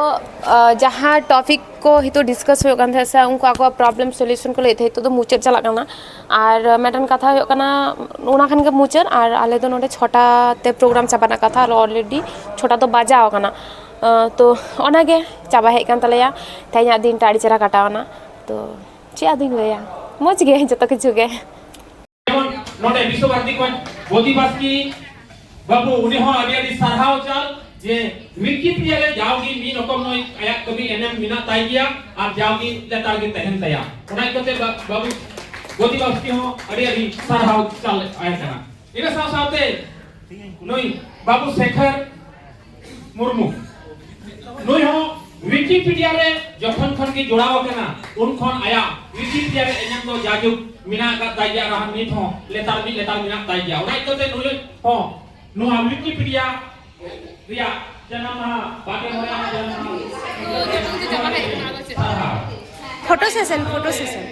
ᱡᱟᱦᱟᱸ ᱴᱚᱯᱤᱠ ᱠᱚ ᱱᱤᱛᱚᱜ ᱰᱤᱥᱠᱟᱥ ᱦᱩᱭᱩᱜ ᱠᱟᱱ ᱛᱟᱦᱮᱸᱫ ᱥᱮ ᱩᱱᱠᱩ ᱟᱠᱚᱣᱟᱜ ᱯᱨᱚᱵᱞᱮᱢ ᱥᱚᱞᱭᱩᱥᱚᱱ ᱠᱚ ᱞᱟᱹᱭᱮᱫ ᱛᱟᱦᱮᱸᱫ, ᱱᱤᱛᱚᱜ ᱫᱚ ᱢᱩᱪᱟᱹᱫ ᱪᱟᱞᱟᱜ ᱠᱟᱱᱟ᱾ ᱟᱨ ᱢᱤᱫᱴᱮᱱ ᱠᱟᱛᱷᱟ ᱦᱩᱭᱩᱜ ᱠᱟᱱᱟ, ᱚᱱᱟ ᱠᱷᱟᱱ ᱜᱮ ᱢᱩᱪᱟᱹᱫ᱾ ᱟᱨ ᱟᱞᱮ ᱫᱚ ᱱᱚᱰᱮ ᱪᱷᱚᱴᱟ ᱛᱮ ᱯᱨᱳᱜᱨᱟᱢ ᱪᱟᱵᱟ ᱨᱮᱱᱟᱜ ᱠᱟᱛᱷᱟ, ᱟᱨ ᱚᱞᱨᱮᱰᱤ ᱪᱷᱚᱴᱟ ᱫᱚ ᱵᱟᱡᱟᱣ ᱟᱠᱟᱱᱟ᱾ ᱛᱚ ᱚᱱᱟᱜᱮ ᱪᱟᱵᱟ ᱦᱮᱡ ᱠᱟᱱ ᱛᱟᱞᱮᱭᱟ᱾ ᱛᱮᱦᱮᱧᱟᱜ ᱫᱤᱱᱴᱟ ᱟᱹᱰᱤ ᱪᱮᱦᱨᱟ ᱠᱟᱴᱟᱣ ᱮᱱᱟ᱾ ᱛᱚ ᱪᱮᱫ ᱟᱫᱚᱧ ᱞᱟᱹᱭᱟ, ᱢᱚᱡᱽ ᱜᱮ ᱡᱚᱛᱚ ᱠᱤᱪᱷᱩ ᱜᱮ᱾ ᱡᱮᱢᱚᱱ ᱱᱚᱰᱮ ᱵᱤᱥᱥᱚ ᱵᱷᱟᱨᱚᱛᱤ ᱠᱷᱚᱱ ᱵᱚᱫᱤ ᱵᱟᱥᱠᱮ ᱵᱟᱹᱵᱩ, ᱩᱱᱤ ᱦᱚᱸ ᱟᱹᱰᱤ ᱟᱹᱰᱤ ᱥᱟᱨᱦᱟᱣ ᱪᱟᱞ ᱡᱮ ᱣᱤᱠᱤᱯᱤᱰᱤᱭᱟ ᱨᱮ ᱡᱟᱣᱜᱮ ᱢᱤᱫ ᱨᱚᱠᱚᱢ ᱱᱩᱭ ᱟᱭᱟᱜ ᱠᱟᱹᱢᱤ ᱮᱱᱮᱢ ᱢᱮᱱᱟᱜ ᱛᱟᱭ ᱜᱮᱭᱟ ᱟᱨ ᱡᱟᱣᱜᱮ ᱞᱮᱛᱟᱲ ᱜᱮ ᱛᱟᱦᱮᱱ ᱛᱟᱭᱟ᱾ ᱚᱱᱟ ᱤᱭᱠᱟᱹᱛᱮ ᱵᱟ-, ᱵᱟᱹᱵᱩ ᱵᱚᱫᱤ ᱵᱟᱥᱠᱮ ᱦᱚᱸ ᱟᱹᱰᱤ ᱟᱹᱰᱤ ᱥᱟᱨᱦᱟᱣ ᱪᱟᱞ ᱟᱭ ᱠᱟᱱᱟ᱾ ᱤᱱᱟᱹ ᱥᱟᱶ ᱥᱟᱶᱛᱮ ᱱᱩᱭ ᱵᱟᱹᱵᱩ ᱥᱮᱠᱷᱚᱨ ᱢᱩᱨᱢᱩ, ᱱᱩᱭ ᱦᱚᱸ ᱣᱤᱠᱤᱯᱤᱰᱤᱭᱟ ᱨᱮ ᱡᱚᱠᱷᱚᱱ ᱠᱷᱚᱱ ᱜᱮ ᱡᱚᱲᱟᱣ ᱟᱠᱟᱱᱟ, ᱩᱱ ᱠᱷᱚᱱ ᱟᱭᱟᱜ ᱣᱤᱠᱤᱯᱤᱰᱤᱭᱟ ᱨᱮ ᱮᱱᱮᱢ ᱫᱚ ᱡᱟᱭᱡᱩᱜᱽ ᱢᱮᱱᱟᱜ ᱟᱠᱟᱫ ᱛᱟᱭ ᱜᱮᱭᱟ ᱟᱨ ᱱᱤᱛ ᱦᱚᱸ ᱞᱮᱛᱟᱲ ᱢᱤᱫ ᱞᱮᱛᱟᱲ ᱢᱮᱱᱟᱜ ᱛᱟᱭ ᱜᱮᱭᱟ᱾ ᱚᱱᱟ ᱤᱭᱠᱟᱹᱛᱮ ᱱᱩᱭ ᱦᱚᱸ ᱱᱚᱣᱟ ᱣᱤᱠᱤᱯᱤᱰᱤᱭᱟ ᱨᱮᱭᱟᱜ ᱡᱟᱱᱟᱢ ᱢᱟᱦᱟ, ᱵᱟᱜᱮ ᱢᱚᱬᱮ ᱟᱱᱟᱜ ᱡᱟᱱᱟᱢ ᱢᱟᱦᱟ ᱥᱟᱨᱦᱟᱣ᱾ Photo session, photo session.